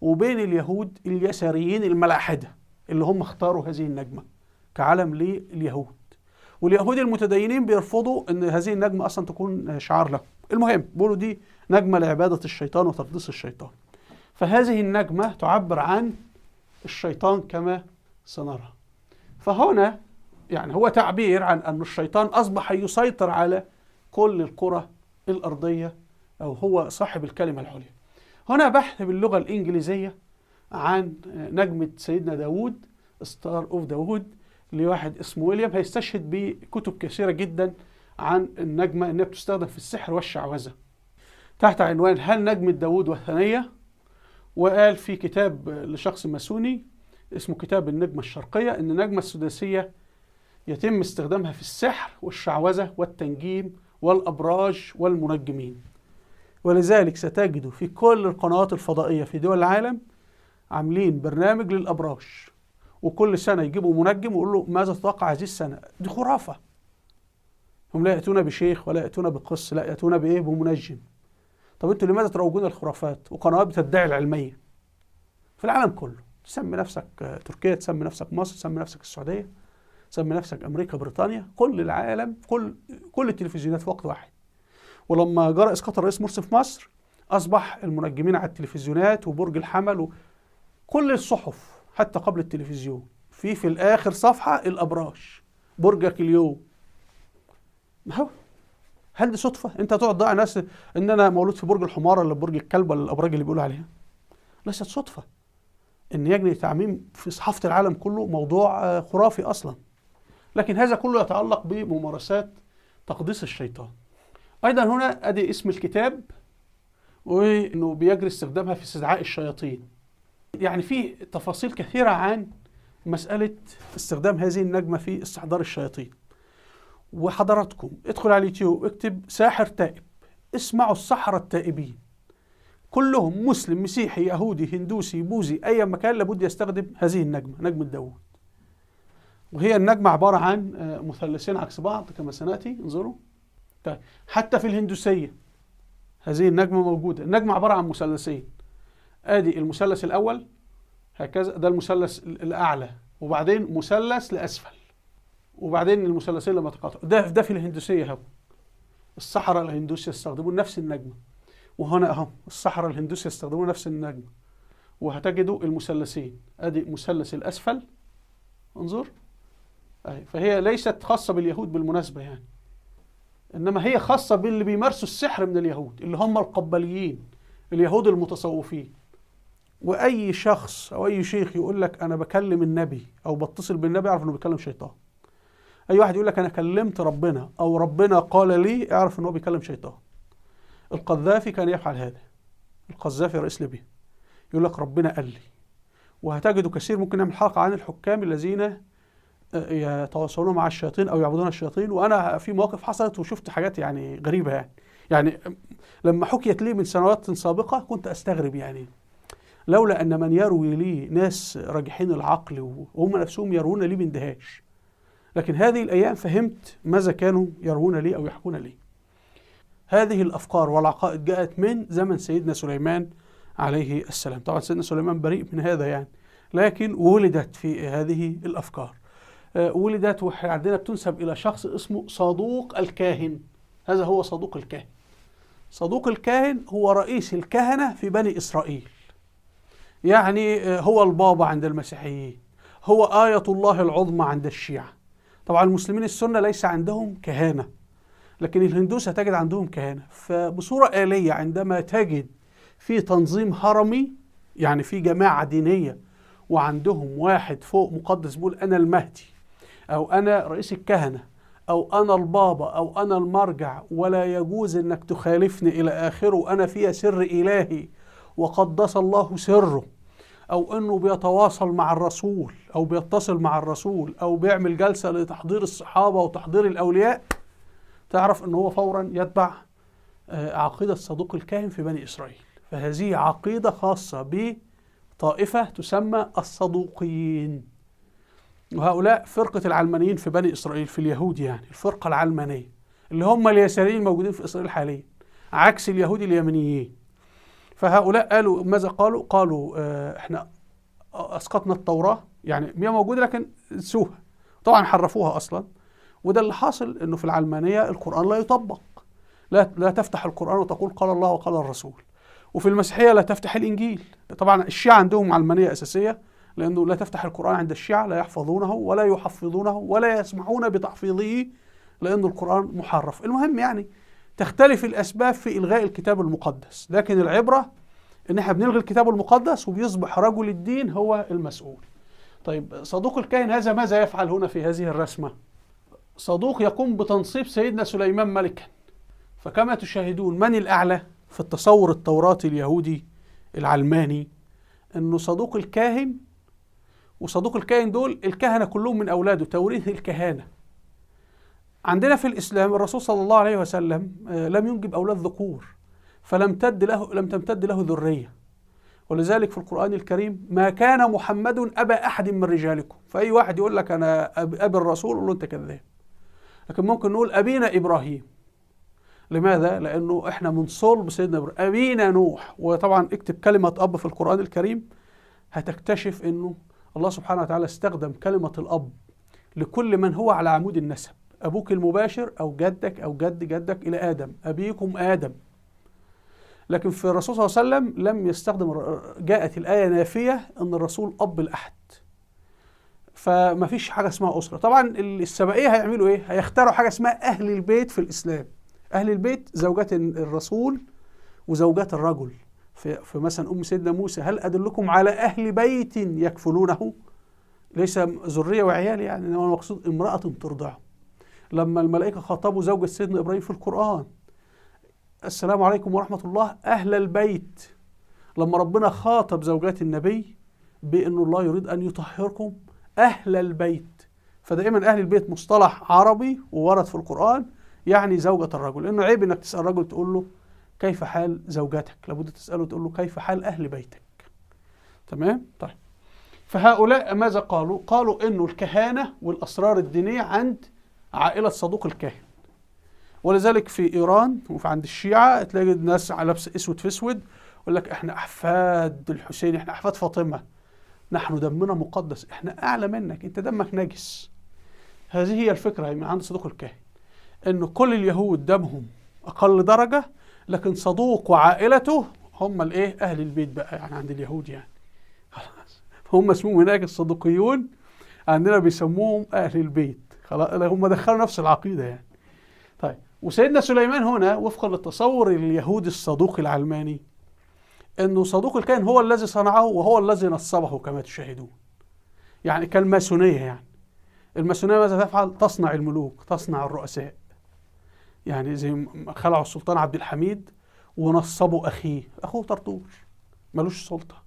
وبين اليهود اليساريين الملاحدة اللي هم اختاروا هذه النجمة كعلم لليهود. واليهود المتدينين بيرفضوا ان هذه النجمة اصلا تكون شعار لهم. المهم بيقولوا دي نجمة لعبادة الشيطان وتقديس الشيطان. فهذه النجمة تعبر عن الشيطان كما سنرى. فهنا يعني هو تعبير عن أن الشيطان أصبح يسيطر على كل الكرة الأرضية، أو هو صاحب الكلمة العليا. هنا بحث باللغة الإنجليزية عن نجمة سيدنا داود، Star of David، لواحد اسمه ويليام، هيستشهد بكتب كثيرة جدا عن النجمة إنها بتستخدم في السحر والشعوذة تحت عنوان هل نجمة داود وثنية؟ وقال في كتاب لشخص ماسوني اسمه كتاب النجمة الشرقية إن النجمة السداسية يتم استخدامها في السحر والشعوذة والتنجيم والأبراج والمنجمين. ولذلك ستجد في كل القنوات الفضائية في دول العالم عاملين برنامج للأبراج، وكل سنة يجيبوا منجم ويقول له ماذا تتوقع هذه السنة. دي خرافة. هم لا يأتون بشيخ ولا يأتون بقس، لا يأتون بإيه؟ بمنجم. طب انتوا لماذا تروجون الخرافات؟ وقنوات بتدعي العلمية في العالم كله، تسمي نفسك تركيا، تسمي نفسك مصر، تسمي نفسك السعودية، تسمي نفسك أمريكا، بريطانيا، كل العالم، كل التلفزيونات في وقت واحد. ولما جرى إسقاط الرئيس مرسي في مصر أصبح المنجمين على التلفزيونات وبرج الحمل وكل الصحف حتى قبل التلفزيون في الآخر صفحة الأبراج، برجك اليوم. ما هو هل دي صدفة؟ أنت تقعد تضيع ناس إن أنا مولود في برج الحمار ولا برج الكلب ولا الأبراج اللي بيقولوا عليها؟ ليست صدفة إن يجري تعميم في صحافة العالم كله موضوع خرافي أصلا. لكن هذا كله يتعلق بممارسات تقديس الشيطان. أيضا هنا أدي اسم الكتاب وإنه بيجري استخدامها في استدعاء الشياطين. يعني في تفاصيل كثيرة عن مسألة استخدام هذه النجمة في استحضار الشياطين. وحضراتكم ادخل على اليوتيوب اكتب ساحر تائب، اسمعوا السحرة التائبين كلهم، مسلم، مسيحي، يهودي، هندوسي، بوذي، أي مكان لابد يستخدم هذه النجمة، نجمة داوود. وهي النجمة عبارة عن مثلثين عكس بعض كما سنأتي، انظروا. طيب حتى في الهندوسية هذه النجمة موجودة. النجمة عبارة عن مثلثين، ادي المثلث الأول هكذا، ده المثلث الأعلى، وبعدين مثلث لأسفل، وبعدين المثلثين لما تقاطعوا. ده في الهندوسية اهو، السحرة الهندوسية يستخدمون نفس النجمة، وهنا اهو السحرة الهندوسية يستخدمون نفس النجمة، وهتجدوا المثلثين، ادي مثلث الأسفل، انظر اهي. فهي ليست خاصة باليهود بالمناسبة يعني، إنما هي خاصة باللي بيمارسوا السحر من اليهود اللي هم القبليين، اليهود المتصوفين. وأي شخص أو أي شيخ يقول لك أنا بكلم النبي أو بتصل بالنبي، اعرف إنه بيكلم شيطان. أي واحد يقول لك أنا كلمت ربنا أو ربنا قال لي، اعرف إنه بيكلم شيطان. القذافي كان يفعل هذا، القذافي رئيس ليبيا يقول لك ربنا قال لي. وهتجدوا كثير، ممكن نعمل حلقة عن الحكام الذين يتواصلون مع الشياطين أو يعبدون الشياطين. وأنا في مواقف حصلت وشفت حاجات يعني غريبة، يعني لما حكيت لي من سنوات سابقة كنت أستغرب، يعني لولا أن من يروي لي ناس راجحين العقل وهم نفسهم يرون لي باندهاش. لكن هذه الأيام فهمت ماذا كانوا يرون لي أو يحكون لي. هذه الأفكار والعقائد جاءت من زمن سيدنا سليمان عليه السلام. طبعا سيدنا سليمان بريء من هذا يعني، لكن ولدت في هذه الأفكار، ولدت وعندنا بتنسب إلى شخص اسمه صادوق الكاهن. هذا هو صادوق الكاهن. صادوق الكاهن هو رئيس الكهنة في بني إسرائيل، يعني هو البابا عند المسيحيين، هو آية الله العظمى عند الشيعة. طبعا المسلمين السنة ليس عندهم كهانة، لكن الهندوس هتجد عندهم كهانة. فبصورة آلية عندما تجد في تنظيم هرمي، يعني في جماعة دينية وعندهم واحد فوق مقدس بيقول أنا المهدي أو أنا رئيس الكهنة أو أنا البابا أو أنا المرجع ولا يجوز أنك تخالفني إلى آخره، وأنا فيها سر إلهي وقدس الله سره، أو أنه بيتواصل مع الرسول أو بيتصل مع الرسول أو بيعمل جلسة لتحضير الصحابة وتحضير الأولياء، تعرف أنه هو فورا يتبع عقيدة صادوق الكاهن في بني إسرائيل. فهذه عقيدة خاصة بطائفة تسمى الصدوقيين. وهؤلاء فرقة العلمانيين في بني إسرائيل، في اليهود يعني، الفرقة العلمانية اللي هم اليساريين الموجودين في إسرائيل حاليا، عكس اليهود اليمنيين. فهؤلاء قالوا ماذا قالوا؟ قالوا احنا أسقطنا التوراة، يعني هي موجودة لكن نسوها، طبعا حرفوها أصلا. وده اللي حاصل، انه في العلمانية القرآن لا يطبق، لا تفتح القرآن وتقول قال الله وقال الرسول. وفي المسيحية لا تفتح الإنجيل. طبعا الشيعة عندهم علمانية أساسية، لأنه لا تفتح القرآن عند الشيعة، لا يحفظونه ولا يحفظونه ولا يسمحون بتحفيظه، لأن القرآن محرف. المهم يعني تختلف الأسباب في إلغاء الكتاب المقدس، لكن العبرة إن احنا بنلغي الكتاب المقدس وبيصبح رجل الدين هو المسؤول. طيب صدوق الكاهن هذا ماذا يفعل هنا في هذه الرسمة؟ صدوق يقوم بتنصيب سيدنا سليمان ملكا. فكما تشاهدون من الأعلى في التصور التوراتي اليهودي العلماني؟ أنه صدوق الكاهن، وصدوق الكاهن دول الكهنة كلهم من أولاده، توريث الكهانة. عندنا في الإسلام الرسول صلى الله عليه وسلم لم ينجب أولاد ذكور، فلم تمتد له ذرية. ولذلك في القرآن الكريم ما كان محمد أبا أحد من رجالكم. فأي واحد يقول لك أنا أبي الرسول قول له أنت كذاب. لكن ممكن نقول أبينا إبراهيم. لماذا؟ لأنه إحنا من صلب سيدنا إبراهيم. أبينا نوح. وطبعا اكتب كلمة أب في القرآن الكريم هتكتشف أنه الله سبحانه وتعالى استخدم كلمة الأب لكل من هو على عمود النسب، أبوك المباشر أو جدك أو جد جدك إلى آدم، أبيكم آدم. لكن في الرسول صلى الله عليه وسلم لم يستخدم، جاءت الآية نافية أن الرسول أب الأحد، فما فيش حاجة اسمها أسرة. طبعا السبائية هيعملوا إيه؟ هيختاروا حاجة اسمها أهل البيت في الإسلام. أهل البيت زوجات الرسول وزوجات الرجل. في مثلا أم سيدنا موسى، هل أدلكم على أهل بيت يكفلونه؟ ليس ذرية وعيال يعني، إنما المقصود امرأة ترضعه. لما الملائكة خاطبوا زوجة سيدنا إبراهيم في القرآن، السلام عليكم ورحمة الله أهل البيت. لما ربنا خاطب زوجات النبي بأن الله يريد أن يطهركم أهل البيت، فدائما أهل البيت مصطلح عربي وورد في القرآن يعني زوجة الرجل، لأنه عيب إنك تسأل رجل تقول له كيف حال زوجتك، لابد تسأله تقول له كيف حال أهل بيتك. تمام؟ طيب فهؤلاء ماذا قالوا؟ قالوا إنه الكهانة والأسرار الدينية عند عائلة صدوق الكاهن. ولذلك في إيران وفي عند الشيعة تلاقي الناس على لبس أسود في أسود، يقول لك إحنا أحفاد الحسين، إحنا أحفاد فاطمة، نحن دمنا مقدس، إحنا أعلى منك، أنت دمك نجس. هذه هي الفكرة من عند صدوق الكاهن، إنه كل اليهود دمهم أقل درجة، لكن صدوق وعائلته هم الإيه؟ أهل البيت بقى يعني عند اليهود يعني. خلاص هم اسمهم هناك الصدوقيون، عندنا بيسموهم أهل البيت، خلاص هم دخلوا نفس العقيدة يعني. طيب وسيدنا سليمان هنا وفقا للتصور اليهودي الصدوق العلماني انه صدوق الكاهن هو الذي صنعه وهو الذي نصبه كما تشاهدون، يعني كالماسونية. يعني الماسونية ماذا تفعل؟ تصنع الملوك، تصنع الرؤساء، يعني زي ما خلعوا السلطان عبد الحميد ونصبوا اخيه، اخوه طرطور ملوش سلطة،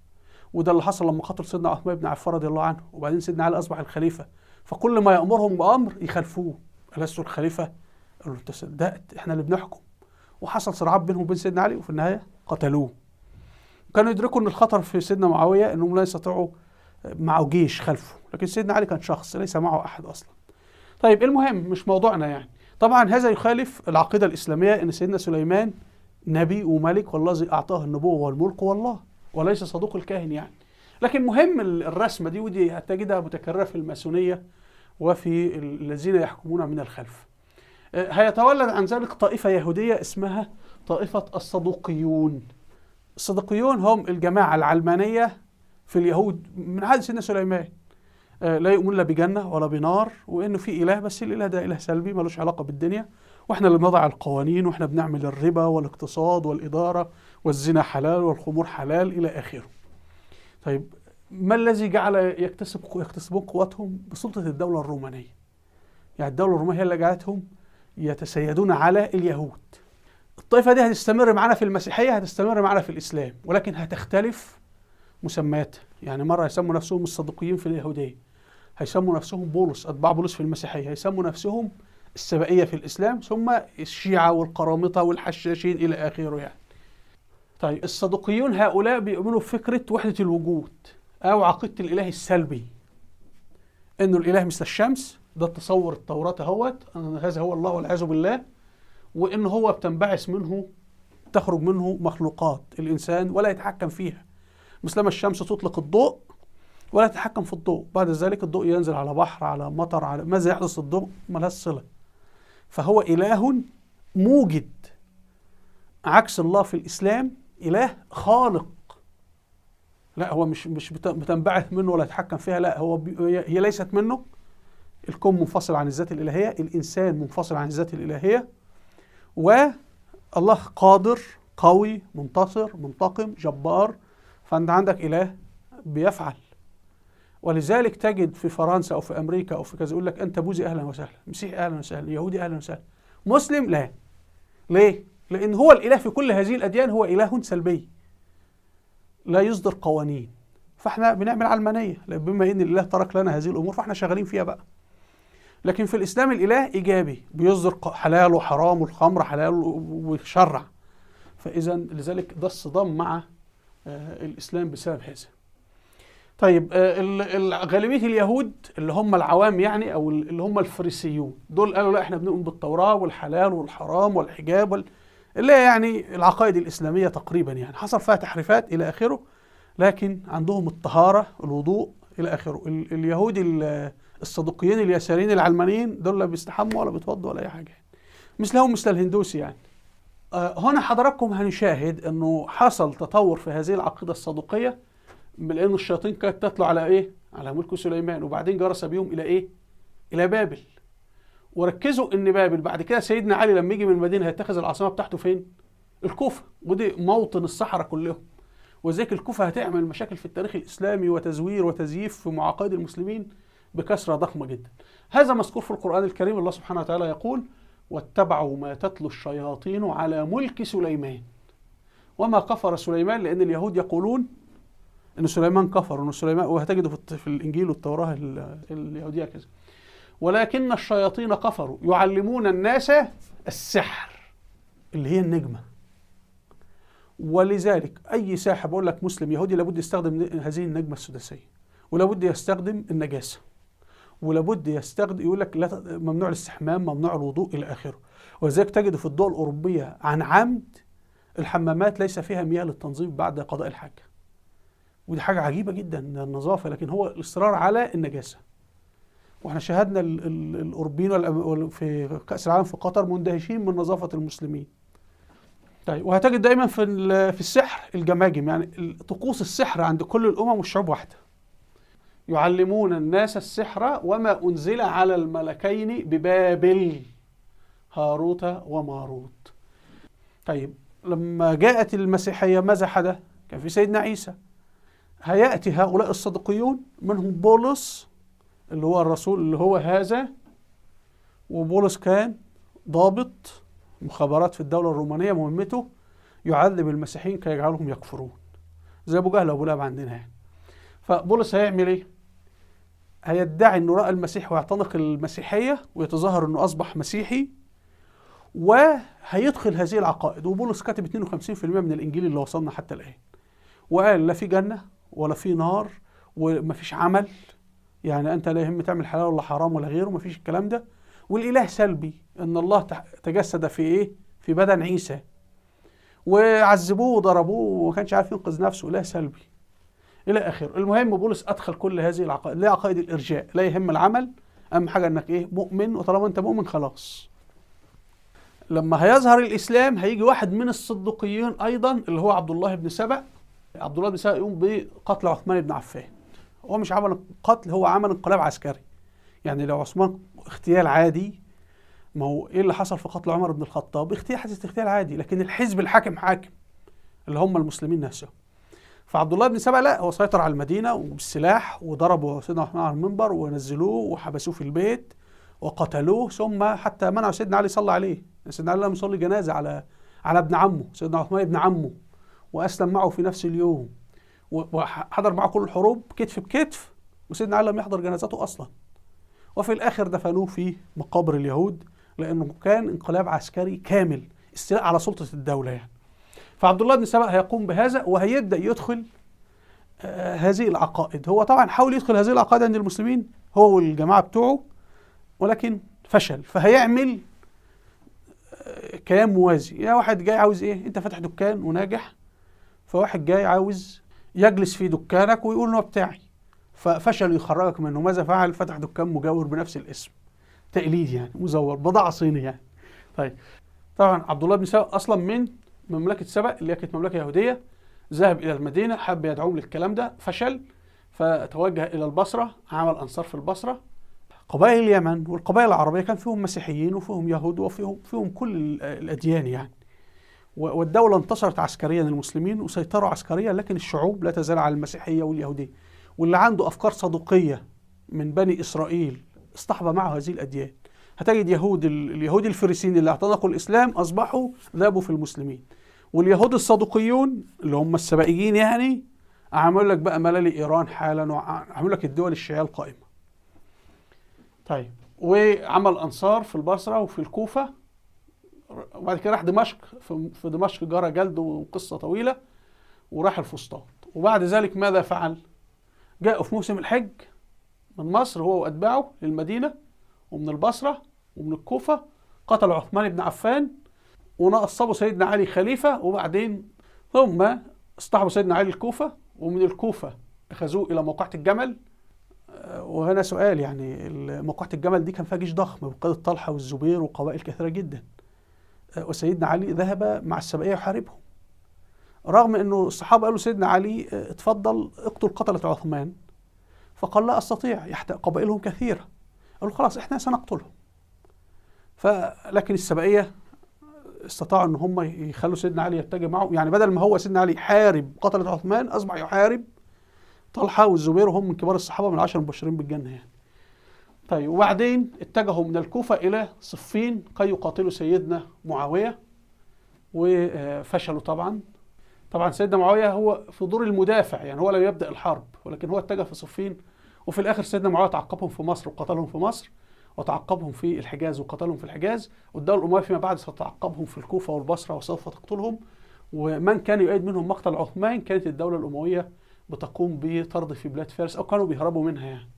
وده اللي حصل لما قتل سيدنا عثمان بن عفان رضي الله عنه، وبعدين سيدنا علي اصبح الخليفة، فكل ما يأمرهم بأمر يخالفوه، ألست الخليفة؟ قالوا له انت صدقت، احنا اللي بنحكم. وحصل صراعات بينهم وبين سيدنا علي، وفي النهاية قتلوه. كانوا يدركوا ان الخطر في سيدنا معاوية انهم لا يستطيعوا معه جيش خلفه، لكن سيدنا علي كان شخص ليس معه احد اصلا. طيب المهم مش موضوعنا يعني. طبعا هذا يخالف العقيدة الإسلامية ان سيدنا سليمان نبي وملك والذي اعطاه النبوة والملك والله، وليس صدوق الكاهن يعني. لكن مهم الرسمة دي، ودي هتجدها متكررة في الماسونية وفي الذين يحكمون من الخلف. هيتولد عن ذلك طائفة يهودية اسمها طائفة الصدوقيون. الصدوقيون هم الجماعة العلمانية في اليهود من عهد سيدنا سليمان، لا يؤمنون لا بجنة ولا بنار، وإنه في إله، بس الإله ده إله سلبي ملوش علاقة بالدنيا، وإحنا اللي بنضع القوانين، وإحنا بنعمل الربا والاقتصاد والإدارة، والزنا حلال والخمور حلال إلى آخره. طيب ما الذي جعل يكتسبون قوتهم؟ بسلطة الدولة الرومانية. يعني الدولة الرومانية هي اللي جعلتهم يتسيدون على اليهود. الطائفة دي هتستمر معنا في المسيحية، هتستمر معنا في الإسلام، ولكن هتختلف مسمياتها. يعني مرة يسموا نفسهم الصدوقيين في اليهودية، هيسموا نفسهم بولس، أتباع بولس في المسيحية، هيسموا نفسهم السبائية في الإسلام، ثم الشيعة والقرامطة والحشاشين إلى آخره يعني. طيب الصدوقيون هؤلاء بيؤمنوا بفكرة وحدة الوجود أو عقيدة الإله السلبي، انه الاله مثل الشمس، ده التصور التوراة اهوت، ان هذا هو الله والعياذ بالله، وان هو بتنبعث منه، تخرج منه مخلوقات الانسان ولا يتحكم فيها، مثلما الشمس تطلق الضوء ولا تتحكم في الضوء، بعد ذلك الضوء ينزل على بحر، على مطر، على ماذا يحدث الضوء ملهاش صلة. فهو إله موجد، عكس الله في الإسلام إله خالق، لا هو مش بتنبعث منه ولا يتحكم فيها، لا هو هي ليست منه. الكون منفصل عن الذات الإلهية، الإنسان منفصل عن الذات الإلهية، والله قادر قوي منتصر منتقم جبار. فأنت عندك إله بيفعل. ولذلك تجد في فرنسا أو في أمريكا أو في كذا يقول لك أنت بوذي أهلا وسهلا، مسيحي أهلا وسهلا، يهودي أهلا وسهلا، مسلم لا. ليه؟ لأن هو الإله في كل هذه الأديان هو إله سلبي لا يصدر قوانين. فاحنا بنعمل علمانية بما إن الإله ترك لنا هذه الأمور فاحنا شغالين فيها بقى. لكن في الإسلام الإله إيجابي، بيصدر حلال وحرام، والخمر حلال وشرع. فإذا لذلك ده الصدام مع الإسلام بسبب هذا. طيب غالبية اليهود اللي هم العوام يعني، أو اللي هم الفريسيون، دول قالوا لا احنا بنؤمن بالتوراة والحلال والحرام والحجاب اللي هي يعني العقائد الإسلامية تقريبا، يعني حصل فيها تحريفات إلى آخره، لكن عندهم الطهارة الوضوء إلى آخره. اليهود الصدوقيين اليساريين العلمانيين دول لا بيستحموا ولا بيتوضوا ولا أي حاجة، مثلهم مثل الهندوسي يعني. هنا حضراتكم هنشاهد أنه حصل تطور في هذه العقيدة الصدوقية، لأن الشياطين كانت تطلع على إيه؟ على ملك سليمان، وبعدين جرس بيهم إلى إيه؟ إلى بابل. وركزوا إن بابل بعد كده سيدنا علي لما يجي من المدينة هيتخذ العاصمة بتاعته فين؟ الكوفة، ودي موطن الصحراء كلهم. وذلك الكوفة هتعمل مشاكل في التاريخ الإسلامي وتزوير وتزييف في معاقد المسلمين بكثرة ضخمة جدا. هذا مذكور في القرآن الكريم، الله سبحانه وتعالى يقول: واتبعوا ما تتلو الشياطين على ملك سليمان وما كفر سليمان، لأن اليهود يقولون إن سليمان كفر، وإن سليمان، وهتجده في الإنجيل والتوراة اليهودية كذا، ولكن الشياطين كفروا يعلمون الناس السحر اللي هي النجمة. ولذلك أي ساحر بقول لك مسلم يهودي لابد يستخدم هذه النجمة السداسية، ولابد يستخدم النجاسة، ولابد يستخدم، يقول لك لا، ممنوع الاستحمام، ممنوع الوضوء إلى آخره. ولذلك تجد في الدول الأوروبية عن عمد الحمامات ليس فيها مياه للتنظيف بعد قضاء الحاجة، ودي حاجة عجيبة جدا النظافة، لكن هو الإصرار على النجاسة. واحنا شاهدنا الأوروبيين في كأس العالم في قطر مندهشين من نظافة المسلمين. طيب، وهتجد دايما في السحر الجماجم، يعني طقوس السحر عند كل الأمم والشعوب واحدة. يعلمون الناس السحر وما أنزل على الملكين ببابل هاروت وماروت. طيب، لما جاءت المسيحية ماذا حدث؟ كان في سيدنا عيسى. هيأتي هؤلاء الصديقيون، منهم بولس اللي هو الرسول اللي هو هذا، وبولس كان ضابط مخابرات في الدولة الرومانية، مهمته يعذب المسيحيين كي يجعلهم يكفرون، زي أبو جهل وأبو لهب عندنا يعني. فبولس هيعمل إيه؟ هيدعي إنه رأى المسيح ويعتنق المسيحية ويتظاهر إنه أصبح مسيحي، وهيدخل هذه العقائد. وبولس كاتب 52% من الإنجيل اللي وصلنا حتى الآن، وقال لا في جنة ولا في نار ومفيش عمل، يعني أنت لا يهم تعمل حلال ولا حرام ولا غيره، مفيش الكلام ده. والإله سلبي، إن الله تجسد في إيه؟ في بدن عيسى، وعذبوه وضربوه وما كانش عارف ينقذ نفسه، إله سلبي إلى آخره. المهم بولس أدخل كل هذه العقائد، لا عقائد الإرجاء، لا يهم العمل، أهم حاجة إنك إيه؟ مؤمن، وطالما أنت مؤمن خلاص. لما هيظهر الإسلام هيجي واحد من الصديقيين أيضا اللي هو عبد الله بن سبأ. عبد الله بن سبأ يقوم بقتل عثمان بن عفان. هو مش عمل قتل، هو عمل انقلاب عسكري. يعني لو عثمان اغتيال عادي، ما هو ايه اللي حصل في قتل عمر بن الخطاب؟ اغتيال، حدث اغتيال عادي، لكن الحزب الحاكم حاكم اللي هم المسلمين نفسهم. فعبد الله بن سبأ لا، هو سيطر على المدينة وبالسلاح، وضربوا سيدنا عثمان على المنبر ونزلوه وحبسوه في البيت وقتلوه، ثم حتى منعوا سيدنا علي صلى عليه. سيدنا علي لم يصلي جنازة على ابن عمه سيدنا عثمان ابن عمه، وأسلم معه في نفس اليوم وحضر معه كل الحروب كتف بكتف، وسيدنا علي لم يحضر جنازته أصلا. وفي الآخر دفنوه في مقابر اليهود، لأنه كان انقلاب عسكري كامل، استيلاء على سلطة الدولة يعني. فعبد الله بن سبأ هيقوم بهذا وهيبدأ يدخل هذه العقائد. هو طبعا حاول يدخل هذه العقائد عند المسلمين، هو والجماعة بتوعه، ولكن فشل. فهيعمل كيان موازي. يا واحد جاي عاوز ايه؟ انت فاتح دكان وناجح، فواحد جاي عاوز يجلس في دكانك ويقول انه بتاعي، ففشل يخرجك منه. ماذا فعل؟ فتح دكان مجاور بنفس الاسم، تقليد يعني، مزور، بضاعة صيني يعني. طيب طبعا عبد الله بن سبأ اصلا من مملكة سبأ اللي كانت مملكة يهودية، ذهب الى المدينة، حب يدعوهم للكلام ده، فشل، فتوجه الى البصرة، عمل انصار في البصرة. قبائل اليمن والقبائل العربية كان فيهم مسيحيين وفيهم يهود وفيهم كل الأديان يعني. والدولة انتصرت عسكريا المسلمين وسيطروا عسكريا، لكن الشعوب لا تزال على المسيحية واليهودية، واللي عنده أفكار صدوقية من بني إسرائيل اصطحب معه هذه الأديان. هتجد اليهود الفريسيين اللي اعتنقوا الإسلام أصبحوا ذابوا في المسلمين، واليهود الصدوقيون اللي هم السبائيين يعني عملوا لك بقى ملالي إيران حالا، وعملوا لك الدول الشيعية القائمة. طيب وعمل أنصار في البصرة وفي الكوفة، وبعد كده راح دمشق، في دمشق جرى جلد وقصة طويلة، وراح الفسطاط. وبعد ذلك ماذا فعل؟ جاءوا في موسم الحج من مصر هو وأتباعه للمدينة، ومن البصرة ومن الكوفة، قتل عثمان بن عفان ونصبوا سيدنا علي خليفة، وبعدين ثم اصطحبوا سيدنا علي الكوفة، ومن الكوفة أخذوه إلى موقعة الجمل. وهنا سؤال يعني، موقعة الجمل دي كان فيها جيش ضخم بقيادة طلحة والزبير وقبائل كثيرة جدا، وسيدنا علي ذهب مع السبائية يحاربهم، رغم انه الصحابة قالوا سيدنا علي اتفضل اقتل قتلة عثمان، فقال لا استطيع، قبائلهم كثيرة، قالوا خلاص احنا سنقتلهم. فلكن السبائية استطاعوا ان هم يخلوا سيدنا علي يتجه معهم، يعني بدل ما هو سيدنا علي يحارب قتلة عثمان اصبح يحارب طلحة والزبير، وهم من كبار الصحابة، من العشر المبشرين بالجنة يعني. طيب وبعدين اتجهوا من الكوفة إلى صفين كي يقاتلوا سيدنا معاوية، وفشلوا طبعا. طبعا سيدنا معاوية هو في دور المدافع، يعني هو لم يبدأ الحرب، ولكن هو اتجه في صفين، وفي الآخر سيدنا معاوية تعقبهم في مصر وقتلهم في مصر، وتعقبهم في الحجاز وقتلهم في الحجاز، والدولة الأموية فيما بعد ستتعقبهم في الكوفة والبصرة وسوف تقتلهم. ومن كان يؤيد منهم مقتل عثمان كانت الدولة الأموية بتقوم بطرد في بلاد فارس أو كانوا بيهربوا منها يعني.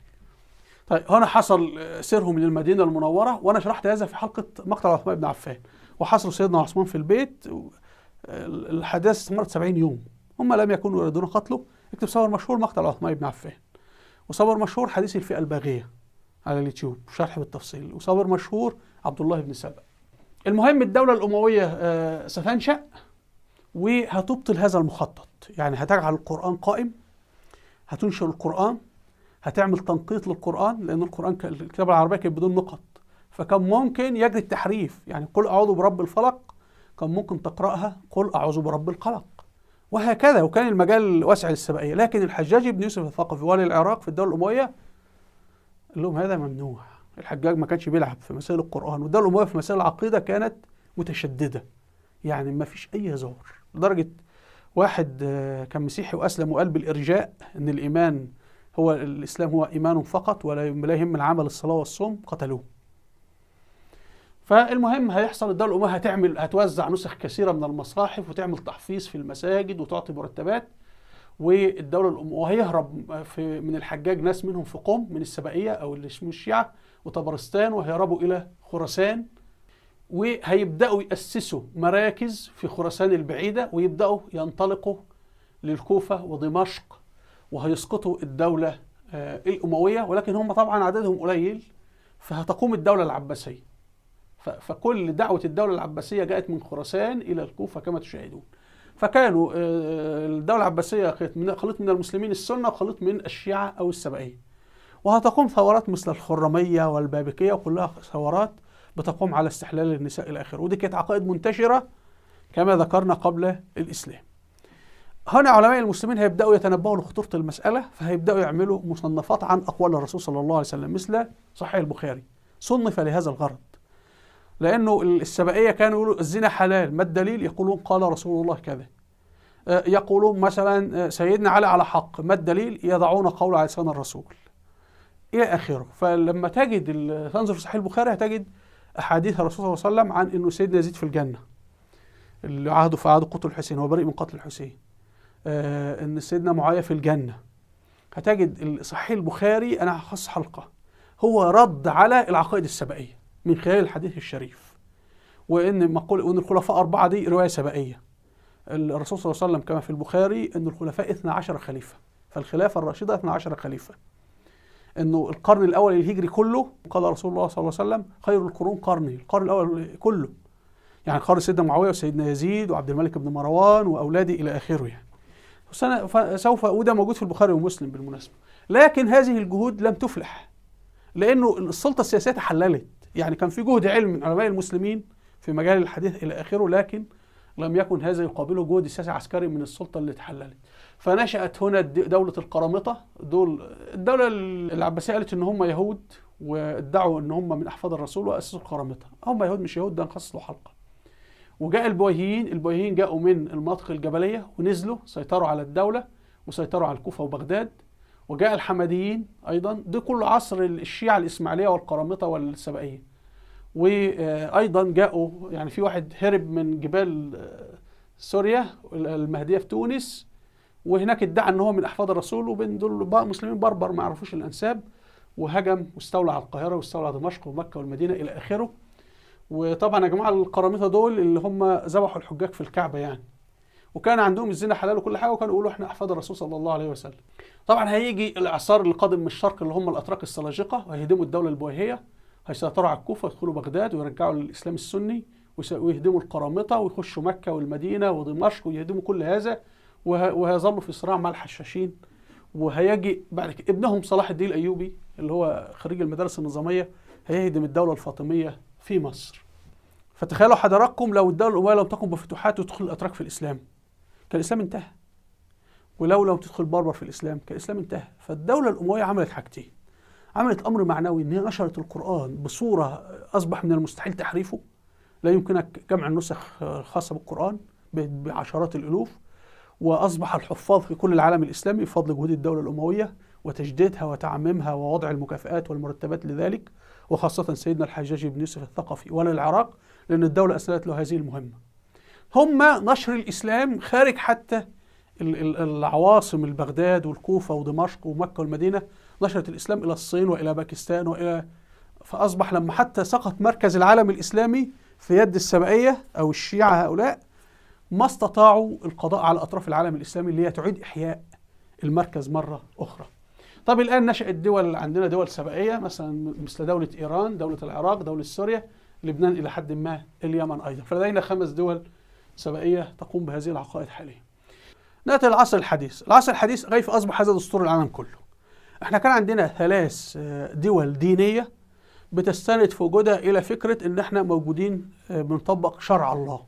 طيب هنا حصل سيرهم للمدينة المنورة، وأنا شرحت هذا في حلقة مقتل عثمان بن عفان، وحصروا سيدنا عثمان في البيت. الحداثة استمرت 70 يوم، هم لم يكونوا يريدون قتله. اكتب صور مشهور مقتل عثمان بن عفان، وصور مشهور حديث الفئة الباغية على اليوتيوب شرح بالتفصيل، وصور مشهور عبد الله بن سبأ. المهم الدولة الأموية ستنشأ وهتبطل هذا المخطط، يعني هتجعل القرآن قائم، هتنشر القرآن، هتعمل تنقيط للقرآن، لأن القرآن الكتابة العربية كانت بدون نقط، فكان ممكن يجري التحريف، يعني قل أعوذ برب الفلق كان ممكن تقرأها قل أعوذ برب القلق، وهكذا، وكان المجال واسع للسبائية. لكن الحجاج بن يوسف الثقفي والي العراق في الدولة الأموية قال لهم هذا ممنوع. الحجاج ما كانش بيلعب في مسائل القرآن، والدولة الأموية في مسائل العقيدة كانت متشددة، يعني ما فيش أي هزار، لدرجة واحد كان مسيحي وأسلم وقال بالإرجاء إن الإيمان هو الإسلام هو إيمان فقط ولا يهم العمل الصلاة والصوم، قتلوه. فالمهم هيحصل الدولة الأموية هتوزع نسخ كثيرة من المصاحف وتعمل تحفيظ في المساجد وتعطي مرتبات، والدولة الأموية وهيهرب من الحجاج ناس منهم في قم من السبائية أو اللي اسمه الشيعة وطبرستان، وهيهربوا إلى خراسان، وهيبدأوا يأسسوا مراكز في خراسان البعيدة، ويبدأوا ينطلقوا للكوفة ودمشق، وهيسقطوا الدولة الأموية. ولكن هم طبعا عددهم قليل، فهتقوم الدولة العباسية. فكل دعوة الدولة العباسية جاءت من خراسان إلى الكوفة كما تشاهدون. فكانوا الدولة العباسية خليط من المسلمين السنة وخليط من الشيعة أو السبائية. وهتقوم ثورات مثل الخرمية والبابكية، وكلها ثورات بتقوم على استحلال النساء إلى آخره، ودي كانت عقائد منتشرة كما ذكرنا قبل الإسلام. هنا علماء المسلمين هيبدأوا يتنبهوا لخطورة المسألة، فهيبدأوا يعملوا مصنفات عن أقوال الرسول صلى الله عليه وسلم، مثل صحيح البخاري صنف لهذا الغرض، لأنه السبائية كانوا يقولوا الزنا حلال، ما الدليل؟ يقولون قال رسول الله كذا. يقولون مثلا سيدنا علي على حق، ما الدليل؟ يضعون قول على لسان الرسول إلى آخره. فلما تجد تنظر في صحيح البخاري هتجد أحاديث الرسول صلى الله عليه وسلم عن إنه سيدنا يزيد في الجنة اللي عهده في عهد قتل الحسين، هو بريء من قتل الحسين، إن سيدنا معاوية في الجنة. هتجد صحيح البخاري، أنا هخص حلقة هو رد على العقائد السبائية من خلال الحديث الشريف، وإن مقول وإن الخلفاء 4 دي رواية سبائية. الرسول صلى الله عليه وسلم كما في البخاري أن الخلفاء 12 خليفة، فالخلافة الراشدة 12 خليفة. أنه القرن الأول الهجري كله قال رسول الله صلى الله عليه وسلم خير القرون قرني، القرن الأول كله، يعني قرن سيدنا معاوية وسيدنا يزيد وعبد الملك بن مروان وأولاده إلى آخره يعني. سوف وده موجود في البخاري ومسلم بالمناسبة. لكن هذه الجهود لم تفلح، لأنه السلطة السياسية تحللت. يعني كان في جهد علمي من علماء المسلمين في مجال الحديث إلى آخره، لكن لم يكن هذا يقابله جهد سياسي عسكري من السلطة اللي تحللت. فنشأت هنا دولة القرامطة. دول الدولة العباسية قالت إن هم يهود، وادعوا إن هم من أحفاد الرسول وأسسوا القرامطة. هم يهود مش يهود، ده نخصص له حلقة. وجاء البويهيين، البويهيين جاءوا من المناطق الجبلية ونزلوا سيطروا على الدولة وسيطروا على الكوفة وبغداد. وجاء الحمديين أيضا، ده كل عصر الشيعة الإسماعيلية والقرامطة والسبائية. وأيضا جاءوا، يعني في واحد هرب من جبال سوريا المهدية في تونس، وهناك ادعى ان هو من احفاد الرسول، وبين دول مسلمين بربر ما يعرفوش الانساب، وهجم واستولى على القاهرة واستولى على دمشق ومكة والمدينة الى اخره. وطبعا يا جماعة القرامطة دول اللي هم ذبحوا الحجاج في الكعبة يعني، وكان عندهم الزنا حلال وكل حاجة، وكانوا يقولوا احنا احفاد الرسول صلى الله عليه وسلم. طبعا هيجي الاعصار اللي قادم من الشرق اللي هم الاتراك السلاجقة، وهيهدموا الدولة البويهيه، هيسيطروا على الكوفة ويدخلوا بغداد ويرجعوا للاسلام السني ويهدموا القرامطة ويخشوا مكة والمدينة ودمشق ويهدموا كل هذا، وهيظلوا في صراع مع الحشاشين. وهيجي بعد كده ابنهم صلاح الدين الايوبي اللي هو خريج المدارس النظامية، هيهدم الدولة الفاطمية في مصر. فتخيلوا حضراتكم لو الدولة الاموية لم تقم بفتوحات وتدخل الاتراك في الاسلام كان الاسلام انتهى، ولو لم تدخل بربر في الاسلام كان الاسلام انتهى. فالدولة الاموية عملت حاجتين، عملت امر معنوي ان هي نشرت القران بصورة اصبح من المستحيل تحريفه، لا يمكنك جمع النسخ الخاصة بالقران بعشرات الالوف، واصبح الحفاظ في كل العالم الاسلامي بفضل جهود الدولة الاموية وتجديدها وتعميمها ووضع المكافآت والمرتبات لذلك، وخاصة سيدنا الحجاج بن يوسف الثقفي ولا العراق، لأن الدولة أسندت له هذه المهمة. هم نشر الإسلام خارج حتى العواصم، البغداد والكوفة ودمشق ومكة والمدينة، نشرت الإسلام إلى الصين وإلى باكستان وإلى، فأصبح لما حتى سقط مركز العالم الإسلامي في يد السبائية أو الشيعة هؤلاء، ما استطاعوا القضاء على أطراف العالم الإسلامي اللي هي تعيد إحياء المركز مرة أخرى. طب الآن نشأت دول، عندنا دول سبائية مثلا مثل دولة إيران، دولة العراق، دولة سوريا، لبنان إلى حد ما، اليمن أيضا. فلدينا 5 دول سبائية تقوم بهذه العقائد حاليا. نأتي للعصر الحديث. العصر الحديث كيف أصبح هذا دستور العالم كله؟ احنا كان عندنا 3 دول دينية بتستند في وجودها إلى فكرة إن احنا موجودين بنطبق شرع الله.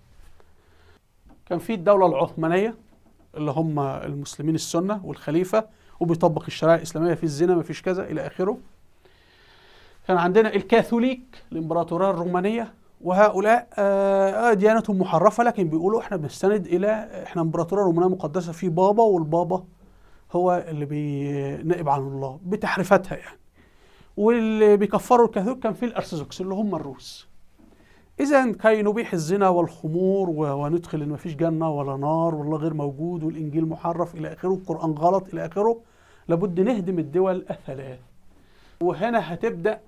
كان في الدولة العثمانية اللي هم المسلمين السنة والخليفة، وبيطبق الشريعة الإسلامية في الزنا ما فيش كذا إلى آخره. كان عندنا الكاثوليك الإمبراطورية الرومانية، وهؤلاء ديانتهم محرفة، لكن بيقولوا احنا بنستند إلى احنا إمبراطورية رومانية مقدسة في بابا، والبابا هو اللي بينائب عن الله بتحريفاتها يعني. واللي بيكفروا الكاثوليك كان في الأرثوذكس اللي هم الروس. إذا كي نبيح الزنا والخمور وندخل إن مفيش جنة ولا نار والله غير موجود والإنجيل محرف إلى آخره والقرآن غلط إلى آخره، لابد نهدم الدول الثلاث. وهنا هتبدأ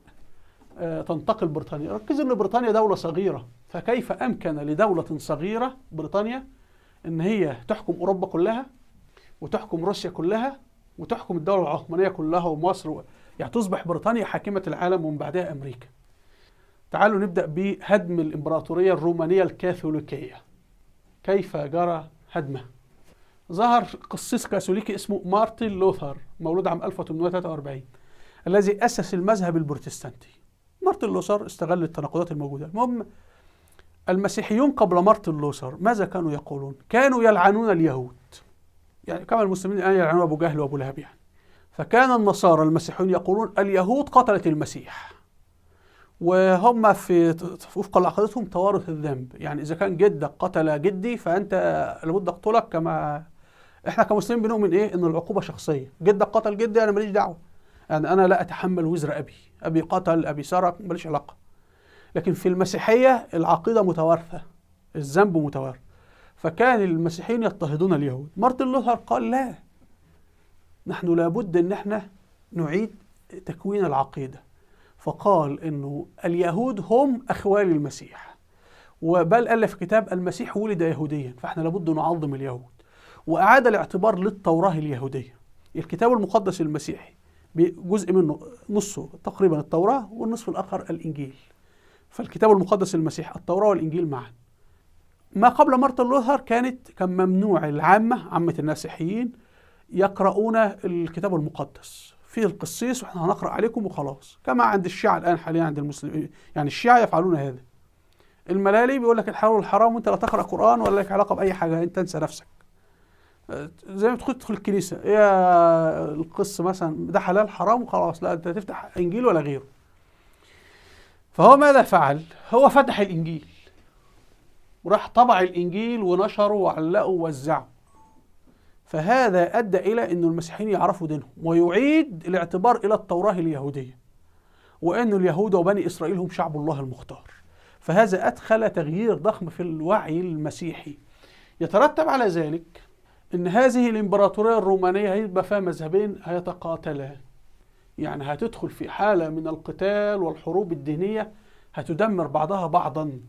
تنتقل بريطانيا. ركزوا إن بريطانيا دولة صغيرة، فكيف أمكن لدولة صغيرة بريطانيا إن هي تحكم أوروبا كلها وتحكم روسيا كلها وتحكم الدولة العثمانية كلها ومصر يعني تصبح بريطانيا حاكمة العالم ومن بعدها أمريكا. تعالوا نبدأ بهدم الإمبراطورية الرومانية الكاثوليكية. كيف جرى هدمها؟ ظهر قسيس كاثوليكي اسمه مارتن لوثر، مولود عام 1843، الذي أسس المذهب البروتستانتي. مارتن لوثر استغل التناقضات الموجودة. المهم المسيحيون قبل مارتن لوثر ماذا كانوا يقولون؟ كانوا يلعنون اليهود، يعني كما المسلمين الآن يلعنون أبو جهل وأبو لهب يعني. فكان النصارى المسيحيون يقولون اليهود قتلت المسيح، وهم في وفقا لعقيدتهم توارث الذنب، يعني إذا كان جدك قتل جدي فأنت لابد أقتلك. كما إحنا كمسلمين بنؤمن إيه؟ إن العقوبة شخصية، جدك قتل جدي أنا ماليش دعوة، يعني أنا لا أتحمل وزر أبي، أبي قتل، أبي سرق، ماليش علاقة. لكن في المسيحية العقيدة متوارثة، الذنب متوارث، فكان المسيحيين يضطهدون اليهود. مارتن لوثر قال لا، نحن لابد إن احنا نعيد تكوين العقيدة. فقال إنه اليهود هم أخوال المسيح، وبل ألف كتاب المسيح ولد يهوديا، فإحنا لابد نعظم اليهود. وأعاد الاعتبار للتوراة اليهودية، الكتاب المقدس المسيحي جزء منه نصه تقريبا التوراة والنصف الآخر الإنجيل. فالكتاب المقدس المسيحي التوراة والإنجيل معا. ما قبل مارتن لوثر كان ممنوع العامة، عامة الناسحيين، يقرؤون الكتاب المقدس، فيه القسيس واحنا هنقرأ عليكم وخلاص، كما عند الشيعة الآن حاليا، عند المسلمين يعني الشيعة يفعلون هذا. الملالي بيقول لك الحلال والحرام وانت لا تقرأ قرآن ولا لك علاقة بأي حاجة، انت انسى نفسك. زي ما تدخل الكنيسة، يا القس مثلا ده حلال حرام وخلاص، لا انت تفتح إنجيل ولا غيره. فهو ماذا فعل؟ هو فتح الإنجيل وراح طبع الإنجيل ونشره وعلقه ووزعه. فهذا أدى إلى أن المسيحيين يعرفوا دينهم، ويعيد الاعتبار إلى التوراة اليهودية، وأن اليهود وبني إسرائيل هم شعب الله المختار. فهذا أدخل تغيير ضخم في الوعي المسيحي. يترتب على ذلك أن هذه الإمبراطورية الرومانية هيبقى فيها مذهبين هيتقاتلا، يعني هتدخل في حالة من القتال والحروب الدينية هتدمر بعضها بعضا.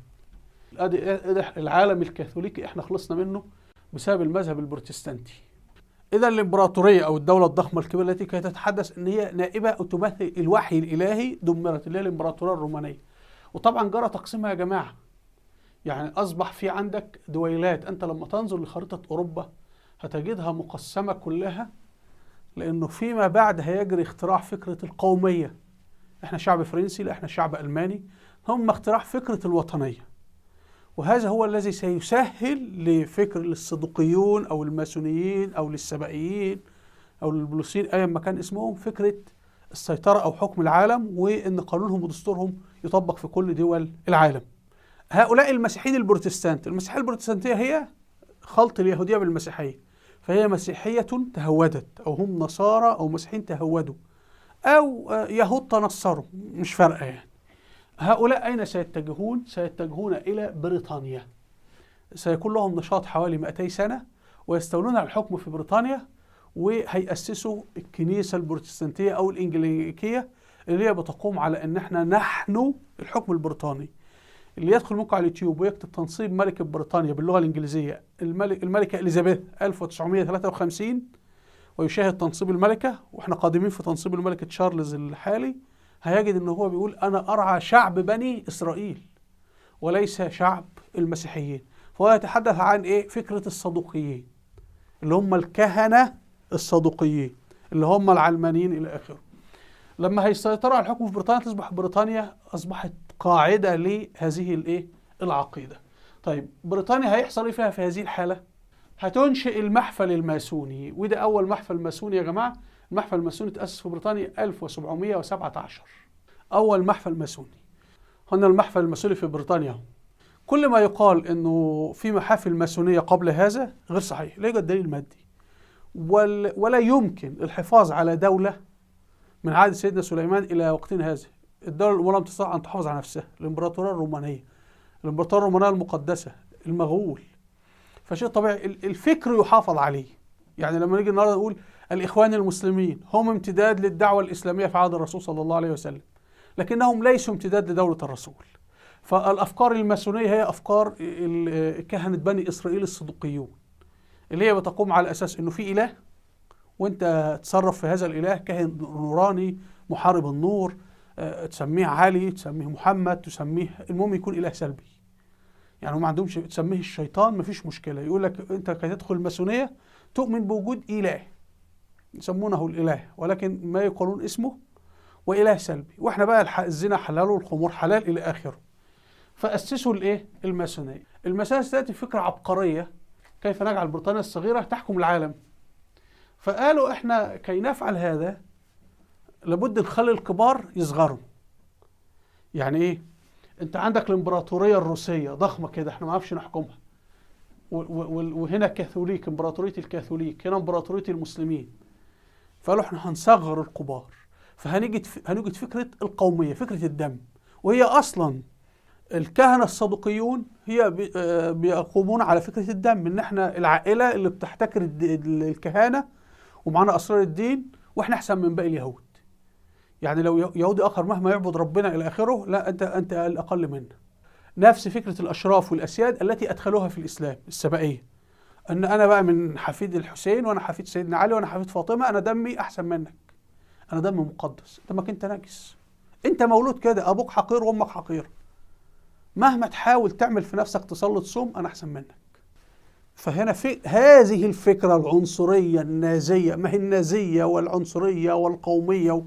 العالم الكاثوليكي احنا خلصنا منه بسبب المذهب البروتستانتي. إذا الإمبراطورية أو الدولة الضخمة الكبيرة التي كانت تتحدث أن هي نائبة أو تمثل الوحي الإلهي دمرت، اللي هي الإمبراطورية الرومانية. وطبعا جرى تقسيمها يا جماعة، يعني أصبح في عندك دويلات. أنت لما تنظر لخريطة أوروبا هتجدها مقسمة كلها، لأنه فيما بعد هيجري اختراع فكرة القومية. احنا شعب فرنسي، لا احنا شعب ألماني. هم اختراع فكرة الوطنية، وهذا هو الذي سيسهل لفكر للصدوقيون أو الماسونيين أو للسبائيين أو للبولوسيين أيا ما كان اسمهم، فكرة السيطرة أو حكم العالم، وإن قانونهم ودستورهم يطبق في كل دول العالم. هؤلاء المسيحيين البروتستانت، المسيحية البروتستانتية هي خلط اليهودية بالمسيحية، فهي مسيحية تهودت، أو هم نصارى أو مسيحيين تهودوا، أو يهود تنصروا، مش فارقة يعني. هؤلاء أين سيتجهون؟ سيتجهون إلى بريطانيا. سيكون لهم نشاط حوالي 200 سنة، ويستولون على الحكم في بريطانيا، وهيأسسوا الكنيسة البروتستانتية أو الإنجليكية اللي هي بتقوم على أن احنا نحن الحكم البريطاني. اللي يدخل موقع اليوتيوب ويكتب تنصيب ملكة بريطانيا باللغة الإنجليزية الملكة إليزابيث 1953 ويشاهد تنصيب الملكة، واحنا قادمين في تنصيب الملكة تشارلز الحالي، هيجد ان هو بيقول انا ارعى شعب بني اسرائيل وليس شعب المسيحيين. فهو يتحدث عن ايه؟ فكرة الصدوقيين اللي هم الكهنة الصدوقيين اللي هم العلمانيين الى اخره. لما هيسيطروا على الحكم في بريطانيا تصبح بريطانيا اصبحت قاعدة لهذه الايه؟ العقيدة. طيب بريطانيا هيحصل ايه فيها في هذه الحالة؟ هتنشئ المحفل الماسوني، وده اول محفل ماسوني يا جماعة. المحفل الماسوني تأسس في بريطانيا 1717، أول محفل ماسوني. هنا المحفل الماسوني في بريطانيا. كل ما يقال أنه في محافل ماسونية قبل هذا غير صحيح، لا يوجد دليل مادي، ولا يمكن الحفاظ على دولة من عهد سيدنا سليمان إلى وقتنا هذا. الدولة الأولى لم تستطع أن تحافظ على نفسها، الإمبراطورية الرومانية، الإمبراطورية الرومانية المقدسة، المغول. فشيء طبيعي الفكر يحافظ عليه. يعني لما نيجي النهارده نقول الإخوان المسلمين هم امتداد للدعوة الإسلامية في عهد الرسول صلى الله عليه وسلم، لكنهم ليسوا امتداد لدولة الرسول. فالأفكار الماسونية هي أفكار كهنة بني إسرائيل الصدوقيون، اللي هي بتقوم على أساس إنه في إله وأنت تصرف في هذا الإله، كاهن نوراني محارب النور، تسميه علي، تسميه محمد، تسميه، المهم يكون إله سلبي. يعني هم ما عندهمش، تسميه الشيطان مفيش مشكلة. يقول لك أنت كي تدخل الماسونية تؤمن بوجود إله يسمونه الإله، ولكن ما يقولون اسمه، وإله سلبي، وإحنا بقى الزنا حلال والخمور حلال إلى آخره. فأسسوا الإيه؟ الماسونية. الماسونية تأتي فكرة عبقرية، كيف نجعل بريطانيا الصغيرة تحكم العالم. فقالوا إحنا كي نفعل هذا لابد نخلي الكبار يصغروا. يعني إيه؟ أنت عندك الإمبراطورية الروسية ضخمة كده، إحنا ما نعرفش نحكمها، وهنا كاثوليك، إمبراطورية الكاثوليك، هنا إمبراطورية المسلمين. فقالوا احنا هنصغر الكبار، فهنجد فكرة القومية، فكرة الدم. وهي أصلا الكهنة الصدوقيون هي بيقومون على فكرة الدم، إن احنا العائلة اللي بتحتكر الكهانة ومعانا أسرار الدين، واحنا أحسن من باقي اليهود. يعني لو يهودي آخر مهما يعبد ربنا إلى آخره، لا، أنت الأقل منه. نفس فكرة الأشراف والأسياد التي أدخلوها في الإسلام السبائية، أن أنا بقى من حفيد الحسين وأنا حفيد سيدنا علي وأنا حفيد فاطمة، أنا دمي أحسن منك، أنا دمي مقدس، دمك أنت نجس، أنت مولود كده، أبوك حقير وأمك حقير، مهما تحاول تعمل في نفسك تصلي تصوم أنا أحسن منك. فهنا في هذه الفكرة العنصرية النازية، ما هي النازية والعنصرية والقومية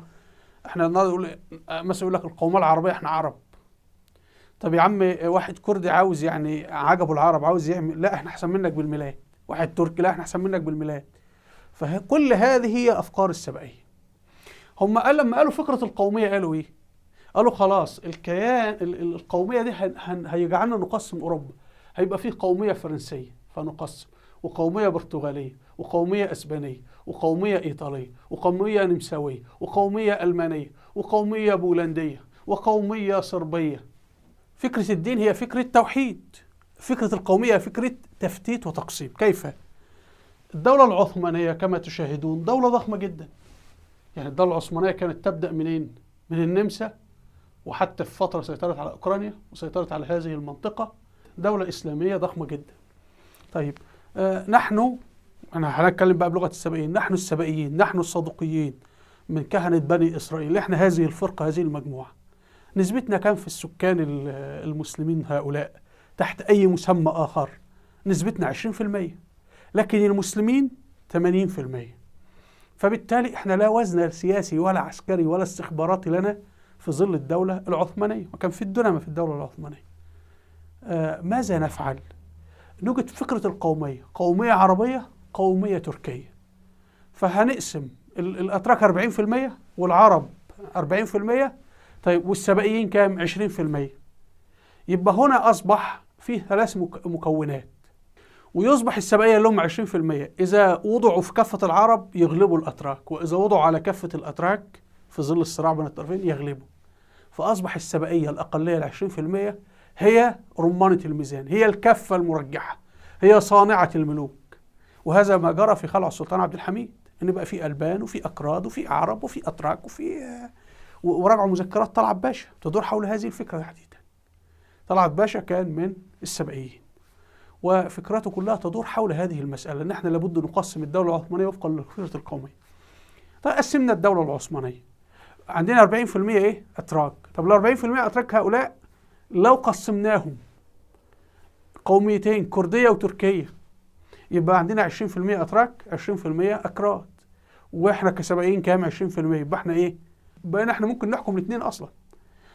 احنا النهارده نقول مثلا يقول لك القومية العربية، احنا عرب. طب يا عم واحد كردي عاوز يعني عجبه العرب عاوز يعمل، لا احنا احسن منك بالميلاد. واحد تركي، لا احنا احسن منك بالميلاد. فكل هذه هي افكار السبائية. هم قال لما قالوا فكرة القومية قالوا ايه؟ قالوا خلاص الكيان القومية دي هيجعلنا نقسم اوروبا، هيبقى فيه قومية فرنسية فنقسم، وقومية برتغالية، وقومية اسبانية، وقومية ايطالية، وقومية نمساوية، وقومية المانية، وقومية بولندية، وقومية صربية. فكرة الدين هي فكرة توحيد، فكرة القومية فكرة تفتيت وتقسيم. كيف؟ الدولة العثمانية كما تشاهدون دولة ضخمة جدا. يعني الدولة العثمانية كانت تبدأ منين؟ من النمسا، وحتى في فترة سيطرت على أوكرانيا وسيطرت على هذه المنطقة. دولة إسلامية ضخمة جدا. طيب نحن، أنا هنتكلم بقى بلغة السبائيين، نحن السبائيين، نحن الصدوقيين من كهنة بني إسرائيل، احنا هذه الفرقة، هذه المجموعة. نسبتنا كم في السكان المسلمين هؤلاء تحت أي مسمى آخر؟ نسبتنا 20%، لكن المسلمين 80%. فبالتالي احنا لا وزن سياسي ولا عسكري ولا استخباراتي لنا في ظل الدولة العثمانية، وكان في الدنمة في الدولة العثمانية. ماذا نفعل؟ نوجد فكرة القومية، قومية عربية، قومية تركية. فهنقسم الأتراك 40% والعرب 40%، طيب والسبائيين كام؟ 20%. يبقى هنا أصبح فيه ثلاث مكونات، ويصبح السبائية اللي هم 20% إذا وضعوا في كفة العرب يغلبوا الأتراك، وإذا وضعوا على كفة الأتراك في ظل الصراع بين الطرفين يغلبوا. فأصبح السبائية الأقلية 20% هي رمانة الميزان، هي الكفة المرجحة، هي صانعة الملوك. وهذا ما جرى في خلع السلطان عبد الحميد، إن بقى في ألبان وفي أكراد وفي عرب وفي أتراك وفي وراجعوا مذكرات طلعت باشا تدور حول هذه الفكرة تحديدا. طلعت باشا كان من السبائيين، وفكرته كلها تدور حول هذه المسألة، إن احنا لابد نقسم الدولة العثمانية وفقا للفكرة القومية. طيب قسمنا الدولة العثمانية، عندنا 40% إيه؟ أتراك. طب ال 40% أتراك هؤلاء لو قسمناهم قوميتين كردية وتركية، يبقى عندنا 20% أتراك، 20% أكراد، وإحنا كسبائيين كام؟ 20%. يبقى إحنا إيه؟ بقينا إحنا ممكن نحكم الاثنين أصلا.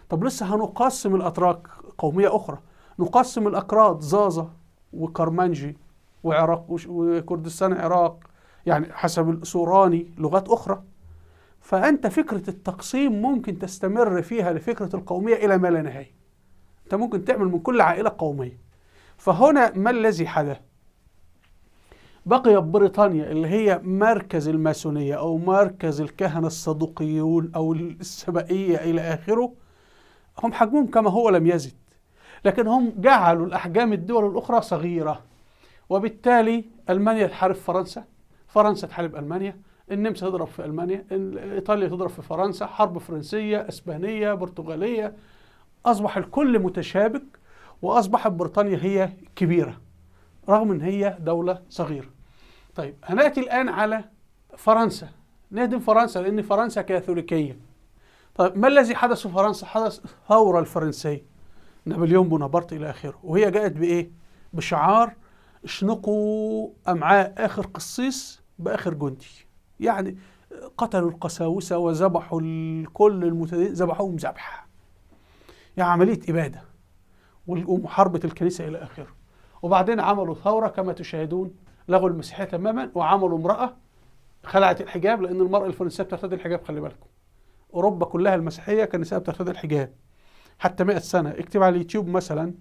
طب لسه هنقسم الأتراك قومية أخرى، نقسم الأكراد زازا وكرمانجي وعراق وكردستان عراق، يعني حسب السوراني لغات أخرى. فأنت فكرة التقسيم ممكن تستمر فيها لفكرة القومية إلى ما لا نهاية. أنت ممكن تعمل من كل عائلة قومية. فهنا ما الذي حدث؟ بقي بريطانيا اللي هي مركز الماسونية أو مركز الكهنة الصدوقيون أو السبائية إلى آخره، هم حجمهم كما هو لم يزد، لكن هم جعلوا الأحجام الدول الأخرى صغيرة. وبالتالي ألمانيا تحارب فرنسا، فرنسا تحارب ألمانيا، النمسا تضرب في ألمانيا، إيطاليا تضرب في فرنسا، حرب فرنسية أسبانية برتغالية. أصبح الكل متشابك، وأصبحت بريطانيا هي كبيرة رغم أن هي دولة صغيرة. طيب هنأتي الآن على فرنسا، نهدم فرنسا لأن فرنسا كاثوليكية. طيب ما الذي حدث في فرنسا؟ حدث الثورة الفرنسية، نابليون بونابرت إلى آخره، وهي جاءت بإيه؟ بشعار اشنقوا أمعاء آخر قسيس بآخر جندي. يعني قتلوا القساوسة وذبحوا الكل المتدينين، ذبحوهم ذبح، يعني عملية إبادة ومحاربة الكنيسة إلى آخره. وبعدين عملوا ثورة كما تشاهدون، لغوا المسيحية تماما، وعملوا امرأة خلعت الحجاب، لأن المرأة الفرنسية بترتدي الحجاب. خلي بالكم أوروبا كلها المسيحية كان النساء بترتدي الحجاب حتى 100 سنة. اكتب على اليوتيوب مثلا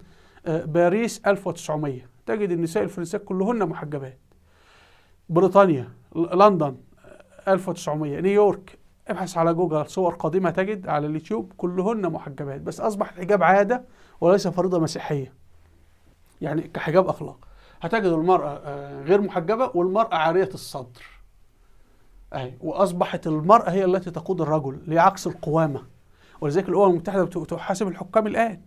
باريس 1900 تجد النساء الفرنسيات كلهن محجبات. بريطانيا، لندن 1900، نيويورك، ابحث على جوجل صور قديمة تجد على اليوتيوب كلهن محجبات. بس أصبح الحجاب عادة وليس فريضة مسيحية، يعني كحجاب أخلاق. هتجد المرأة غير محجبة والمرأة عارية الصدر. أهي، وأصبحت المرأة هي التي تقود الرجل لعكس القوامة. ولذلك الأمم المتحدة بتحاسب الحكام الآن.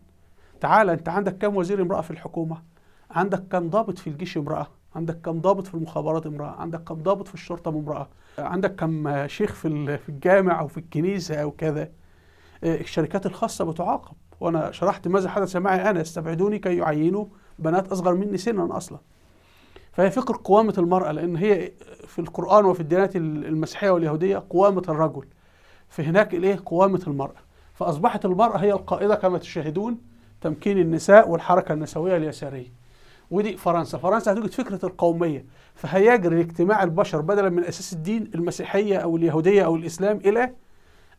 تعالى أنت عندك كم وزير امرأة في الحكومة؟ عندك كم ضابط في الجيش امرأة؟ عندك كم ضابط في المخابرات امرأة؟ عندك كم ضابط في الشرطة امرأة؟ عندك كم شيخ في الجامع أو في الكنيسة أو كذا؟ الشركات الخاصة بتعاقب، وأنا شرحت ماذا حدث معي أنا، استبعدوني كي يعينوا بنات أصغر مني سنا أصلا. فهي فكرة قوامة المرأة، لأن هي في القرآن وفي الديانات المسيحية واليهودية قوامة الرجل، فهناك الإيه؟ قوامة المرأة. فأصبحت المرأة هي القائدة كما تشاهدون، تمكين النساء والحركة النسوية اليسارية. ودي فرنسا، فرنسا هتوجد فكرة القومية، فهيجري اجتماع البشر بدلا من أساس الدين المسيحية أو اليهودية أو الإسلام إلى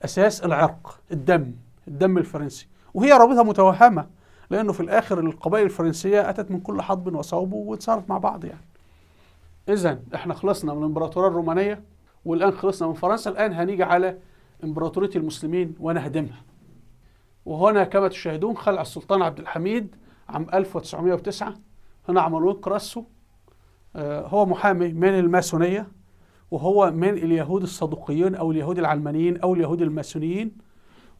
أساس العرق، الدم، الدم الفرنسي. وهي رابطة متوهمة، لأنه في الآخر القبائل الفرنسية أتت من كل حضب وصوب واتصارت مع بعض يعني. إذن إحنا خلصنا من الإمبراطورية الرومانية، والآن خلصنا من فرنسا، الآن هنيجي على إمبراطورية المسلمين ونهدمها. وهنا كما تشاهدون خلع السلطان عبد الحميد عام 1909. هنا عملوا كراسو، هو محامي من الماسونية، وهو من اليهود الصدوقيين أو اليهود العلمانيين أو اليهود الماسونيين،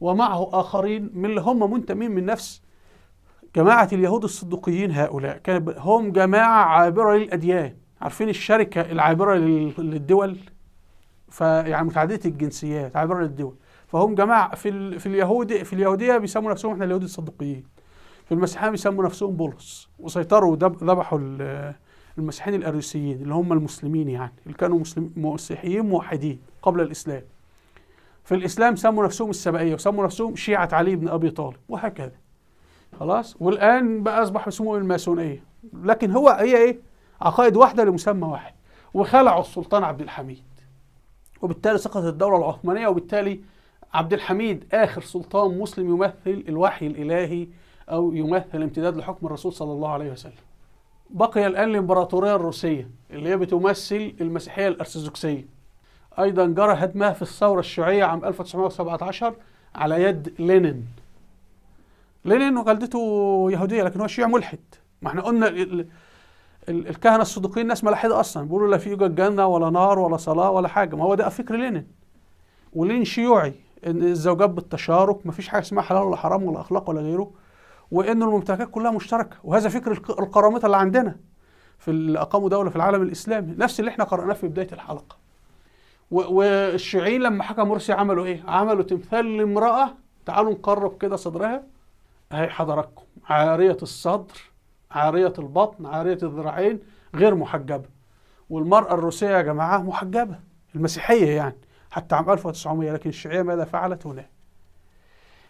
ومعه آخرين من اللي هم منتمين من نفس جماعة اليهود الصدوقيين. هؤلاء هم جماعة عابرة للأديان، عارفين الشركة العابرة للدول، فيعني متعددة الجنسيات عابرة للدول. فهم جماعة في اليهودية بيسموا نفسهم احنا اليهود الصدوقيين، في المسيحية بيسموا نفسهم بولس، وسيطروا وذبحوا المسيحيين الأريوسيين اللي هم المسلمين، يعني اللي كانوا مسيحيين موحدين قبل الإسلام. في الإسلام سموا نفسهم السبائية، وسموا نفسهم شيعة علي بن أبي طالب، وهكذا. خلاص، والآن بقى أصبح اسمهم الماسونية، لكن هو هي إيه؟ عقائد واحدة لمسمى واحد. وخلعوا السلطان عبد الحميد، وبالتالي سقطت الدولة العثمانية، وبالتالي عبد الحميد آخر سلطان مسلم يمثل الوحي الإلهي أو يمثل امتداد لحكم الرسول صلى الله عليه وسلم. بقي الآن الإمبراطورية الروسية اللي هي بتمثل المسيحية الأرثوذكسية، أيضا جرى هدمها في الثورة الشيوعية عام 1917 على يد لينين. لينين ووالدته يهودية، لكن هو شيعي ملحد. ما احنا قلنا الكهنة الصدوقيين ناس ملاحدة أصلا، بيقولوا لا في يوجد جنة ولا نار ولا صلاة ولا حاجة، ما هو ده فكر لينين. ولين شيوعي، إن الزوجات بالتشارك، ما فيش حاجة اسمها حلال ولا حرام ولا أخلاق ولا غيره، وإن الممتلكات كلها مشتركة. وهذا فكر القرامطة اللي عندنا في اللي أقاموا دولة في العالم الإسلامي، نفس اللي احنا قرأناه في بداية الحلقة. والشيوعيين لما حكموا روسيا عملوا إيه؟ عملوا تمثال لامرأة، تعالوا نقرب كده صدرها، أهي حضراتكم، عارية الصدر، عارية البطن، عارية الذراعين، غير محجبة. والمرأة الروسية يا جماعة محجبة، المسيحية يعني حتى عام 1900، لكن الشيوعية ماذا فعلت هنا؟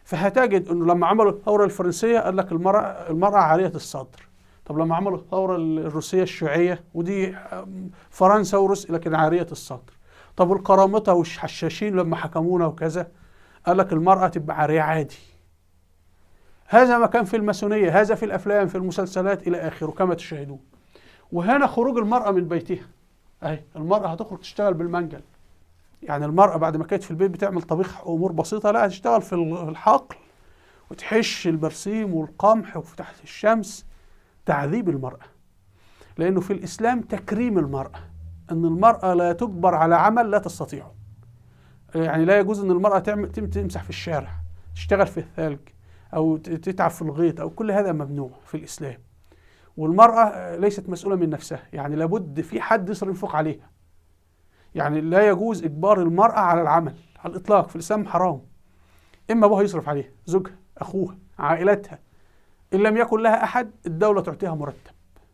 فهتجد انه لما عملوا الثورة الفرنسية قال لك المرأة عارية الصدر. طب لما عملوا الثورة الروسية الشيوعية، ودي فرنسا وروسيا، لكن عارية الصدر. طب القرامطة والحشاشين لما حكمونا وكذا قال لك المرأة تبقى عارية عادي. هذا ما كان في الماسونية، هذا في الأفلام، في المسلسلات إلى آخره كما تشاهدون. وهنا خروج المرأة من بيتها، أهي المرأة هتخرج تشتغل بالمنجل. يعني المرأة بعد ما كانت في البيت بتعمل طبيخ أمور بسيطة، لا هتشتغل في الحقل وتحش البرسيم والقمح وفي تحت الشمس. تعذيب المرأة، لأنه في الإسلام تكريم المرأة، أن المرأة لا تجبر على عمل لا تستطيعه. يعني لا يجوز أن المرأة تمسح في الشارع، تشتغل في الثلج، أو تتعب في الغيط، أو كل هذا ممنوع في الإسلام. والمرأة ليست مسؤولة من نفسها، يعني لابد في حد يصرف ينفق عليها. يعني لا يجوز إجبار المرأة على العمل على الإطلاق، في الإسلام حرام. إما أبوها يصرف عليها، زوجها، أخوها، عائلتها. إن لم يكن لها أحد الدولة تعطيها مرتب.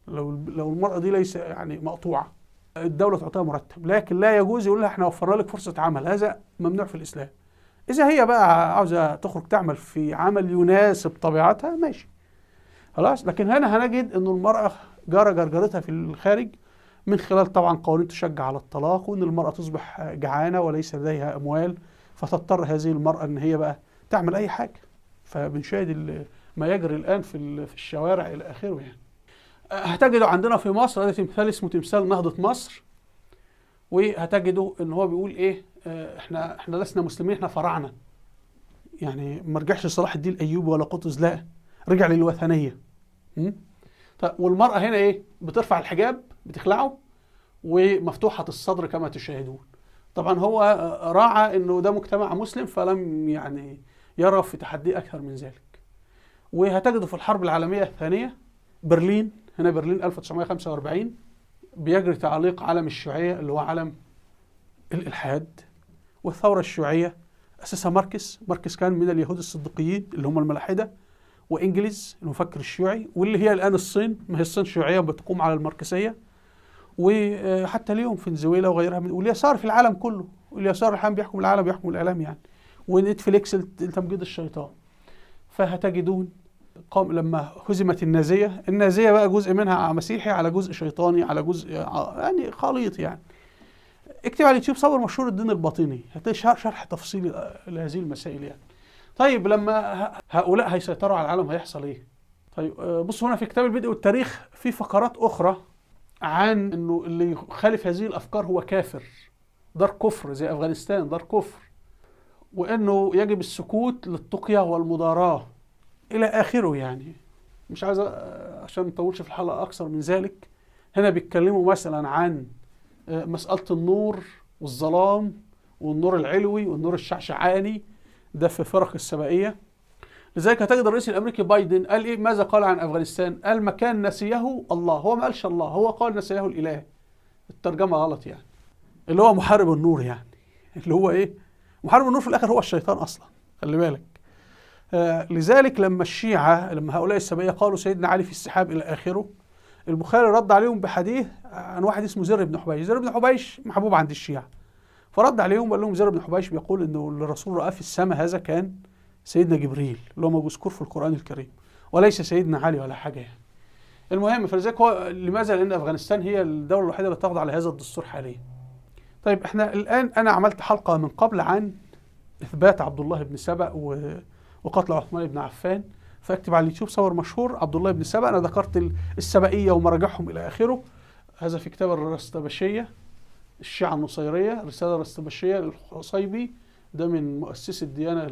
لو المرأة دي ليس يعني مقطوعة، الدولة تعطيها مرتب، لكن لا يجوز يقول لها احنا وفرنا لك فرصة عمل، هذا ممنوع في الإسلام. إذا هي بقى عاوزة تخرج تعمل في عمل يناسب طبيعتها ماشي خلاص. لكن هنا هنجد إنه المرأة جرى جرجرتها في الخارج من خلال طبعا قوانين تشجع على الطلاق، وإن المرأة تصبح جعانة وليس لديها أموال، فتضطر هذه المرأة إن هي بقى تعمل أي حاجة. فبنشاهد ما يجري الآن في الشوارع إلى آخره يعني. هتجدوا عندنا في مصر هذا تمثال اسمه تمثال نهضة مصر، وهتجدوا إن هو بيقول إيه؟ احنا لسنا مسلمين، احنا فراعنة. يعني ما رجعش صلاح الدين الأيوبي ولا قطز، لا، رجع للوثنية. طيب والمرأة هنا إيه؟ بترفع الحجاب، بتخلعه، ومفتوحة الصدر كما تشاهدون. طبعا هو راعى انه ده مجتمع مسلم، فلم يعني يرى في تحدي اكثر من ذلك. وهتجده في الحرب العالمية الثانية، برلين، هنا برلين 1945، بيجري تعليق علم الشيوعية اللي هو علم الإلحاد. والثورة الشيوعية أسسها ماركس، ماركس كان من اليهود الصديقيين اللي هم الملاحدة، وإنجلز المفكر الشيوعي، واللي هي الآن الصين، ما هي الصين شيوعية بتقوم على الماركسية، وحتى اليوم فنزويلا وغيرها من، واليسار في العالم كله، واليسار الحين بيحكم العالم، بيحكم الإعلام يعني، ونتفليكس لتمجيد الشيطان. فهتجدون قام لما هزمت النازية، النازية بقى جزء منها مسيحي على جزء شيطاني على جزء يعني خليط يعني. اكتب على اليوتيوب صور مشهور الدين الباطني، هتلاقي شرح تفصيلي لهذه المسائل يعني. طيب لما هؤلاء هيسيطروا على العالم هيحصل ايه؟ طيب بصوا هنا في كتاب البدء والتاريخ في فقرات اخرى عن انه اللي يخالف هذه الافكار هو كافر، دار كفر زي افغانستان دار كفر، وانه يجب السكوت للتقية والمداراة الى اخره يعني. مش عايز عشان ما نطولش في الحلقة اكثر من ذلك. هنا بيتكلموا مثلا عن مسألة النور والظلام والنور العلوي والنور الشعشعاني، ده في فرق السبائية. لذلك هتجد الرئيس الأمريكي بايدن قال إيه؟ ماذا قال عن أفغانستان؟ قال مكان نسيه الله. هو ما قالش الله، هو قال نسيه الإله. الترجمة غلط يعني. اللي هو محارب النور يعني، اللي هو إيه؟ محارب النور في الآخر هو الشيطان أصلا، خلي بالك. لذلك لما الشيعة، لما هؤلاء السبائية قالوا سيدنا علي في السحاب إلى آخره، البخاري رد عليهم بحديث عن واحد اسمه زر بن حبيش. زر بن حبيش محبوب عند الشيعة، فرد عليهم وقال لهم زر بن حبيش بيقول انه الرسول رآه في السماء هذا كان سيدنا جبريل اللي هو مذكور في القرآن الكريم، وليس سيدنا علي ولا حاجة يعني. المهم فلذلك هو لماذا؟ لأن أفغانستان هي الدولة الوحيدة اللي تخضع لهذا الدستور حاليا. طيب احنا الآن أنا عملت حلقة من قبل عن إثبات عبد الله بن سبأ وقتل عثمان بن عفان، فاكتب على اليوتيوب صور مشهور عبد الله بن سبأ. أنا ذكرت السبائية ومراجعهم إلى آخره، هذا في كتاب الرستبشية الشيعة النصيرية، الرسالة الرستبشية للحصيبي، ده من مؤسسي الديانة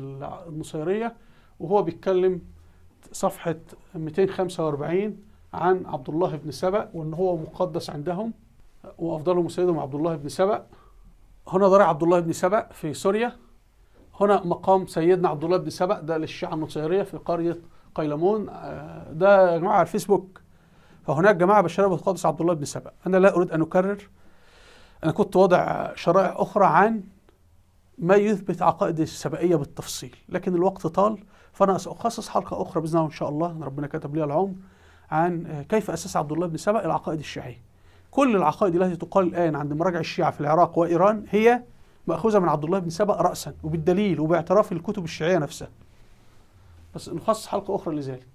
النصيرية، وهو بيتكلم صفحة 245 عن عبد الله بن سبأ وإن هو مقدس عندهم وأفضلهم سيدهم عبد الله بن سبأ. هنا ضرع عبد الله بن سبأ في سوريا، هنا مقام سيدنا عبد الله بن سبأ ده للشيعة النصيرية في قرية قيلمون، ده يا جماعة على الفيسبوك. فهناك جماعة بشرية بتقدس عبد الله بن سبأ. أنا لا أريد أن أكرر، أنا كنت واضع شرائح أخرى عن ما يثبت عقائد السبائية بالتفصيل، لكن الوقت طال، فأنا سأخصص حلقة أخرى بإذن الله إن شاء الله، ربنا كتب لي العمر، عن كيف أسس عبد الله بن سبأ العقائد الشيعية. كل العقائد التي تقال الآن عند مراجع الشيعة في العراق وإيران هي مأخوذة من عبد الله بن سبأ رأسا، وبالدليل وباعتراف الكتب الشيعية نفسها. بس نخصص حلقة أخرى لذلك.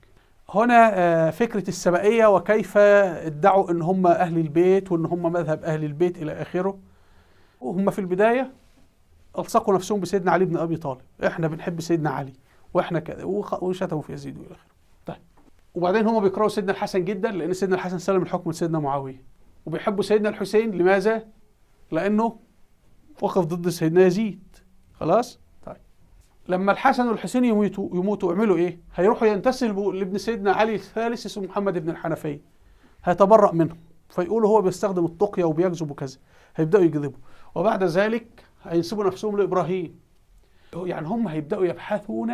هنا فكرة السبائية وكيف ادعوا ان هم أهل البيت وان هم مذهب أهل البيت إلى آخره. وهم في البداية ألصقوا نفسهم بسيدنا علي بن أبي طالب، احنا بنحب سيدنا علي واحنا كذا، وشتموا في يزيد وإلى آخره. طيب وبعدين هم بيكرهوا سيدنا الحسن جدا لأن سيدنا الحسن سلم الحكم لسيدنا معاوية، وبيحبوا سيدنا الحسين لماذا؟ لأنه وقف ضد سيدنا يزيد. خلاص؟ طيب لما الحسن والحسين يموتوا يعملوا ايه؟ هيروحوا ينتسبوا لابن سيدنا علي الثالث اسمه محمد بن الحنفية، هيتبرأ منهم، فيقولوا هو بيستخدم التقية وبيكذب وكذا، هيبدأوا يكذبوا، وبعد ذلك هينسبوا نفسهم لإبراهيم. يعني هم هيبدأوا يبحثون،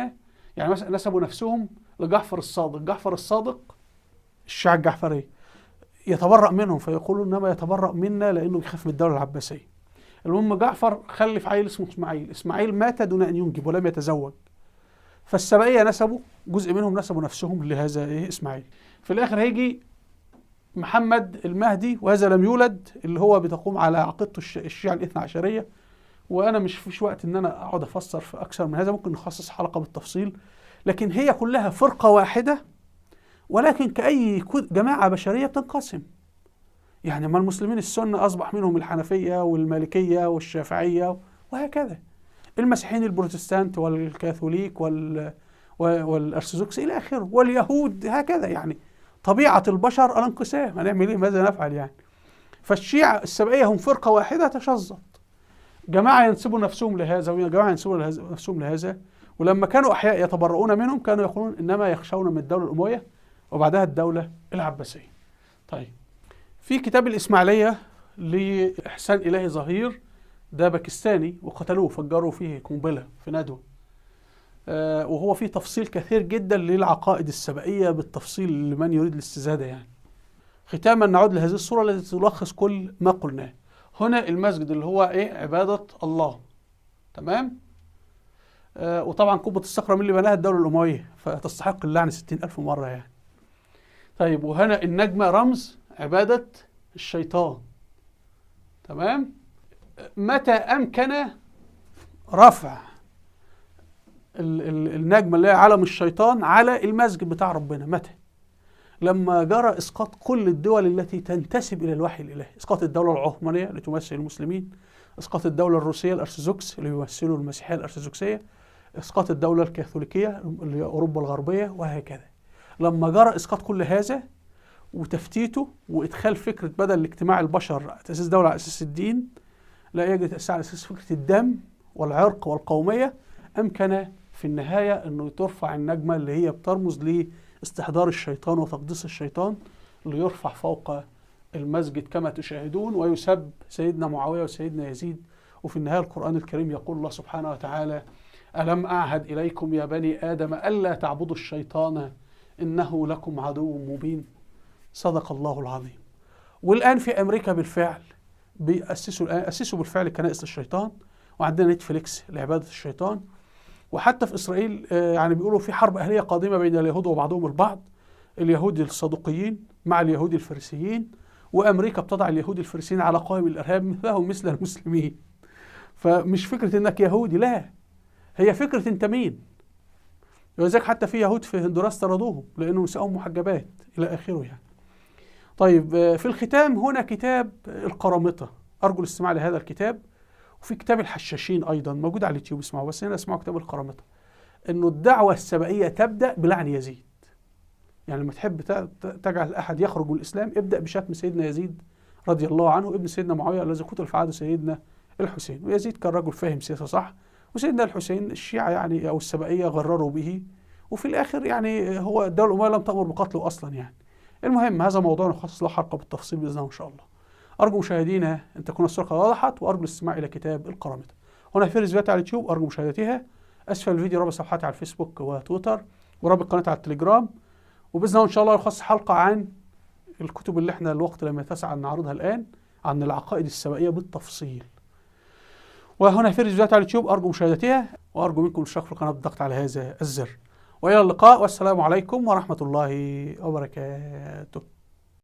يعني مثلا نسبوا نفسهم لجعفر الصادق، جعفر الصادق الشيعة الجعفرية يتبرأ منهم، فيقولوا انما يتبرأ منا لأنه بيخاف من الدولة العباسية. المهم جعفر خلف عيل اسمه اسماعيل، اسماعيل مات دون ان ينجب ولم يتزوج. فالسبائية نسبوا جزء منهم نسبوا نفسهم لهذا ايه اسماعيل. في الاخر هيجي محمد المهدي وهذا لم يولد، اللي هو بتقوم على عقيدته الشيعة الاثنى عشرية. وانا مش فيش وقت ان انا اقعد افسر في اكثر من هذا، ممكن نخصص حلقة بالتفصيل، لكن هي كلها فرقة واحدة، ولكن كأي جماعة بشرية بتنقسم. يعني ما المسلمين السنة أصبح منهم الحنفية والمالكية والشافعية وهكذا، المسيحيين البروتستانت والكاثوليك والأرثوذكس إلى آخره، واليهود هكذا. يعني طبيعة البشر الانقسام، هنعمل إيه؟ ماذا نفعل يعني؟ فالشيعة السبائية هم فرقة واحدة تشظت، جماعة ينسبوا نفسهم لهذا وجماعة ينسبوا نفسهم لهذا، ولما كانوا أحياء يتبرؤون منهم كانوا يقولون إنما يخشون من الدولة الأموية وبعدها الدولة العباسية. طيب في كتاب الإسماعيلية لإحسان إلهي ظهير، ده باكستاني وقتلوه، فجروا فيه قنبلة في ندوة. وهو فيه تفصيل كثير جدا للعقائد السبائية بالتفصيل لمن يريد الاستزادة يعني. ختاما نعود لهذه الصورة التي تلخص كل ما قلناه. هنا المسجد اللي هو ايه؟ عبادة الله، تمام. وطبعا قبة الصخرة من اللي بناها؟ الدولة الأموية، فتستحق اللعن 60,000 مرة يعني. طيب، وهنا النجمة رمز عبادة الشيطان، تمام. متى أمكن رفع النجمة اللي هي علم الشيطان على المسجد بتاع ربنا؟ متى؟ لما جرى إسقاط كل الدول التي تنتسب إلى الوحي الإلهي، إسقاط الدولة العثمانية اللي تمثل المسلمين، إسقاط الدولة الروسية الأرثوذكس اللي بيمثلوا المسيحية الأرثوذكسية، إسقاط الدولة الكاثوليكية اللي هي أوروبا الغربية، وهكذا. لما جرى إسقاط كل هذا وتفتيته وإدخال فكرة بدل اجتماع البشر تأسيس دولة على أساس الدين، لا يجري تأسيس على أساس فكرة الدم والعرق والقومية، أمكن في النهاية أنه ترفع النجمة اللي هي بترمز لاستحضار الشيطان وتقديس الشيطان، ليرفع فوق المسجد كما تشاهدون، ويسب سيدنا معاوية وسيدنا يزيد. وفي النهاية القرآن الكريم يقول الله سبحانه وتعالى: ألم أعهد إليكم يا بني آدم ألا تعبدوا الشيطان إنه لكم عدو مبين. صدق الله العظيم. والآن في أمريكا بالفعل بيأسسوا الآن، أسسوا بالفعل كنائس للشيطان، وعندنا نتفليكس لعبادة الشيطان. وحتى في إسرائيل يعني بيقولوا في حرب أهلية قادمة بين اليهود وبعضهم البعض، اليهود الصدوقيين مع اليهود الفريسيين، وأمريكا بتضع اليهود الفريسيين على قائم الإرهاب مثلهم مثل المسلمين. فمش فكرة إنك يهودي، لا، هي فكرة أنت مين. ولذلك حتى في يهود في هندوراس طردوهم لأنهم نساءهم محجبات إلى آخره يعني. طيب، في الختام هنا كتاب القرامطة، أرجو الاستماع لهذا الكتاب. وفي كتاب الحشاشين أيضا موجود على اليوتيوب، اسمعوا، بس هنا اسمعوا كتاب القرامطة. إنه الدعوة السبائية تبدأ بلعن يزيد. يعني لما تحب تجعل أحد يخرج من الإسلام، ابدأ بشتم سيدنا يزيد رضي الله عنه، ابن سيدنا معاوية الذي قتل في عهد سيدنا الحسين. ويزيد كان رجل فاهم سياسة صح، وسيدنا الحسين الشيعة يعني أو السبائية غرروا به، وفي الآخر يعني هو الدولة الأموية لم تأمر بقتله أصلا يعني. المهم هذا موضوع نخصص له حلقة بالتفصيل بإذن الله إن شاء الله. أرجو مشاهدينا أن تكون الصورة وضحت، وأرجو الاستماع إلى كتاب القرامطة. هنا في فيديوهات على اليوتيوب أرجو مشاهدتها. أسفل الفيديو رابط صفحاتي على الفيسبوك وتويتر، ورابط قناتي على التليجرام. وبإذن الله إن شاء الله يخصص حلقة عن الكتب اللي احنا الوقت لم يتسع أن نعرضها الآن، عن العقائد السبائية بالتفصيل. وهنا في فيديوهات على اليوتيوب أرجو مشاهدتها، وأرجو منكم الاشتراك في القناة بالضغط على هذا الزر. وإلى اللقاء، والسلام عليكم ورحمة الله وبركاته.